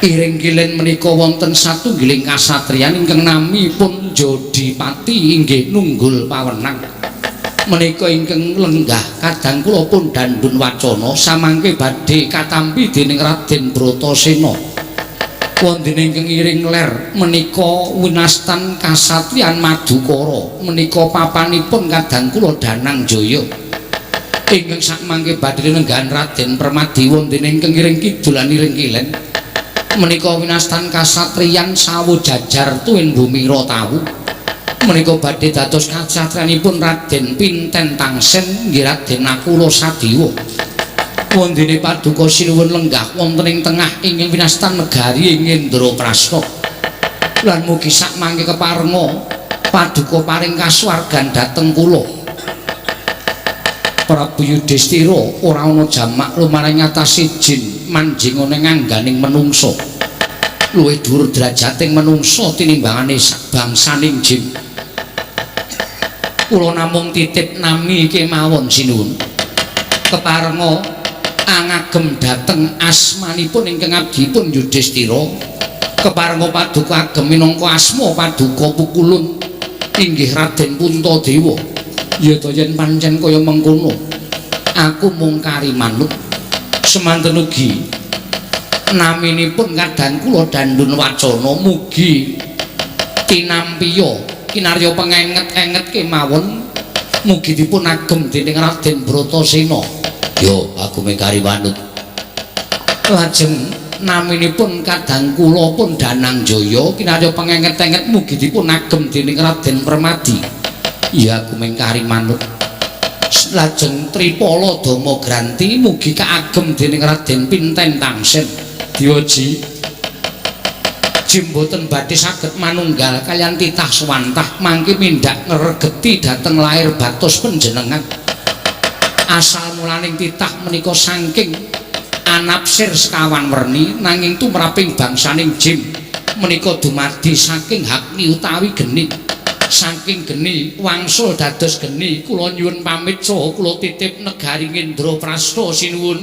Iring kilen menika wonten satunggiling kasatriyan ingkang namipun Jodipati inggih nunggul pawenang. Menika ingkang lenggah kadang kula pun dandun wacana samangke badhe katampi dening Raden Bratasena. Wonten ingkang iring ler menika winastan kasatriyan Madukara menika papanipun kadang kula Danang Jaya ingkang sakmangke badhe nenggahan Raden Permadi. Wonten ingkang iring kidul lan iring kilen menika winastan kasatriyan Sawo Jajar Tuwin Bumira Tawu menika badhe dados kasatriyanipun Raden Pinten Tangsen nggih Raden Nakula Sadewa. Wondene paduka sinuwun lenggah wonten ing tengah ingkang winastan negari Ngendraprasta. Lan mugi sakmangke keparenga paduka paring kasuwargan dhateng kula. Prabu Yudhistira ora ana jamak lumaring ngatasi jin manjing ana ngangganing menungsa. Luwih dhuwur derajating menungsa tinimbangane bangsaning jin. Kula namung titip nami kemawon sinuwun. Keparenga angagem dhateng asmanipun ingkang abdipun Yudhistira. Keparenga paduka agem minangka asma paduka pukulun inggih Raden Puntadewa. Ya ta yen pancen kaya mengkono aku mung kari manut. Semanten ugi naminipun kadang kula dandun wacana mugi tinampiya kinarya pengenget-enget kemawon mugi dipun agem dening Raden Bratasena. Yo aku mung kari manut. Lajeng naminipun kadang kula pun Danang Jaya kinarya pengenget-enget mugi dipun agem dening Raden Permadi. Ya aku mung kari manut. Lajeng Tripala Dama Granti mugi kaagem dening Raden Pinten Tangsen. Diwaji jim boten badhe saged manunggal kaliyan titah suwantah mangke mindhak ngregeti dhateng lair batos panjenengan. Asal mulaning titah menika saking anapsir sekawan werni nanging tumraping bangsaning jim menika dumadi saking hakni utawi geni. Saking geni wangsul dados geni. Kula nyuwun pamit saha kula titip negari Ngendraprasta sinuwun.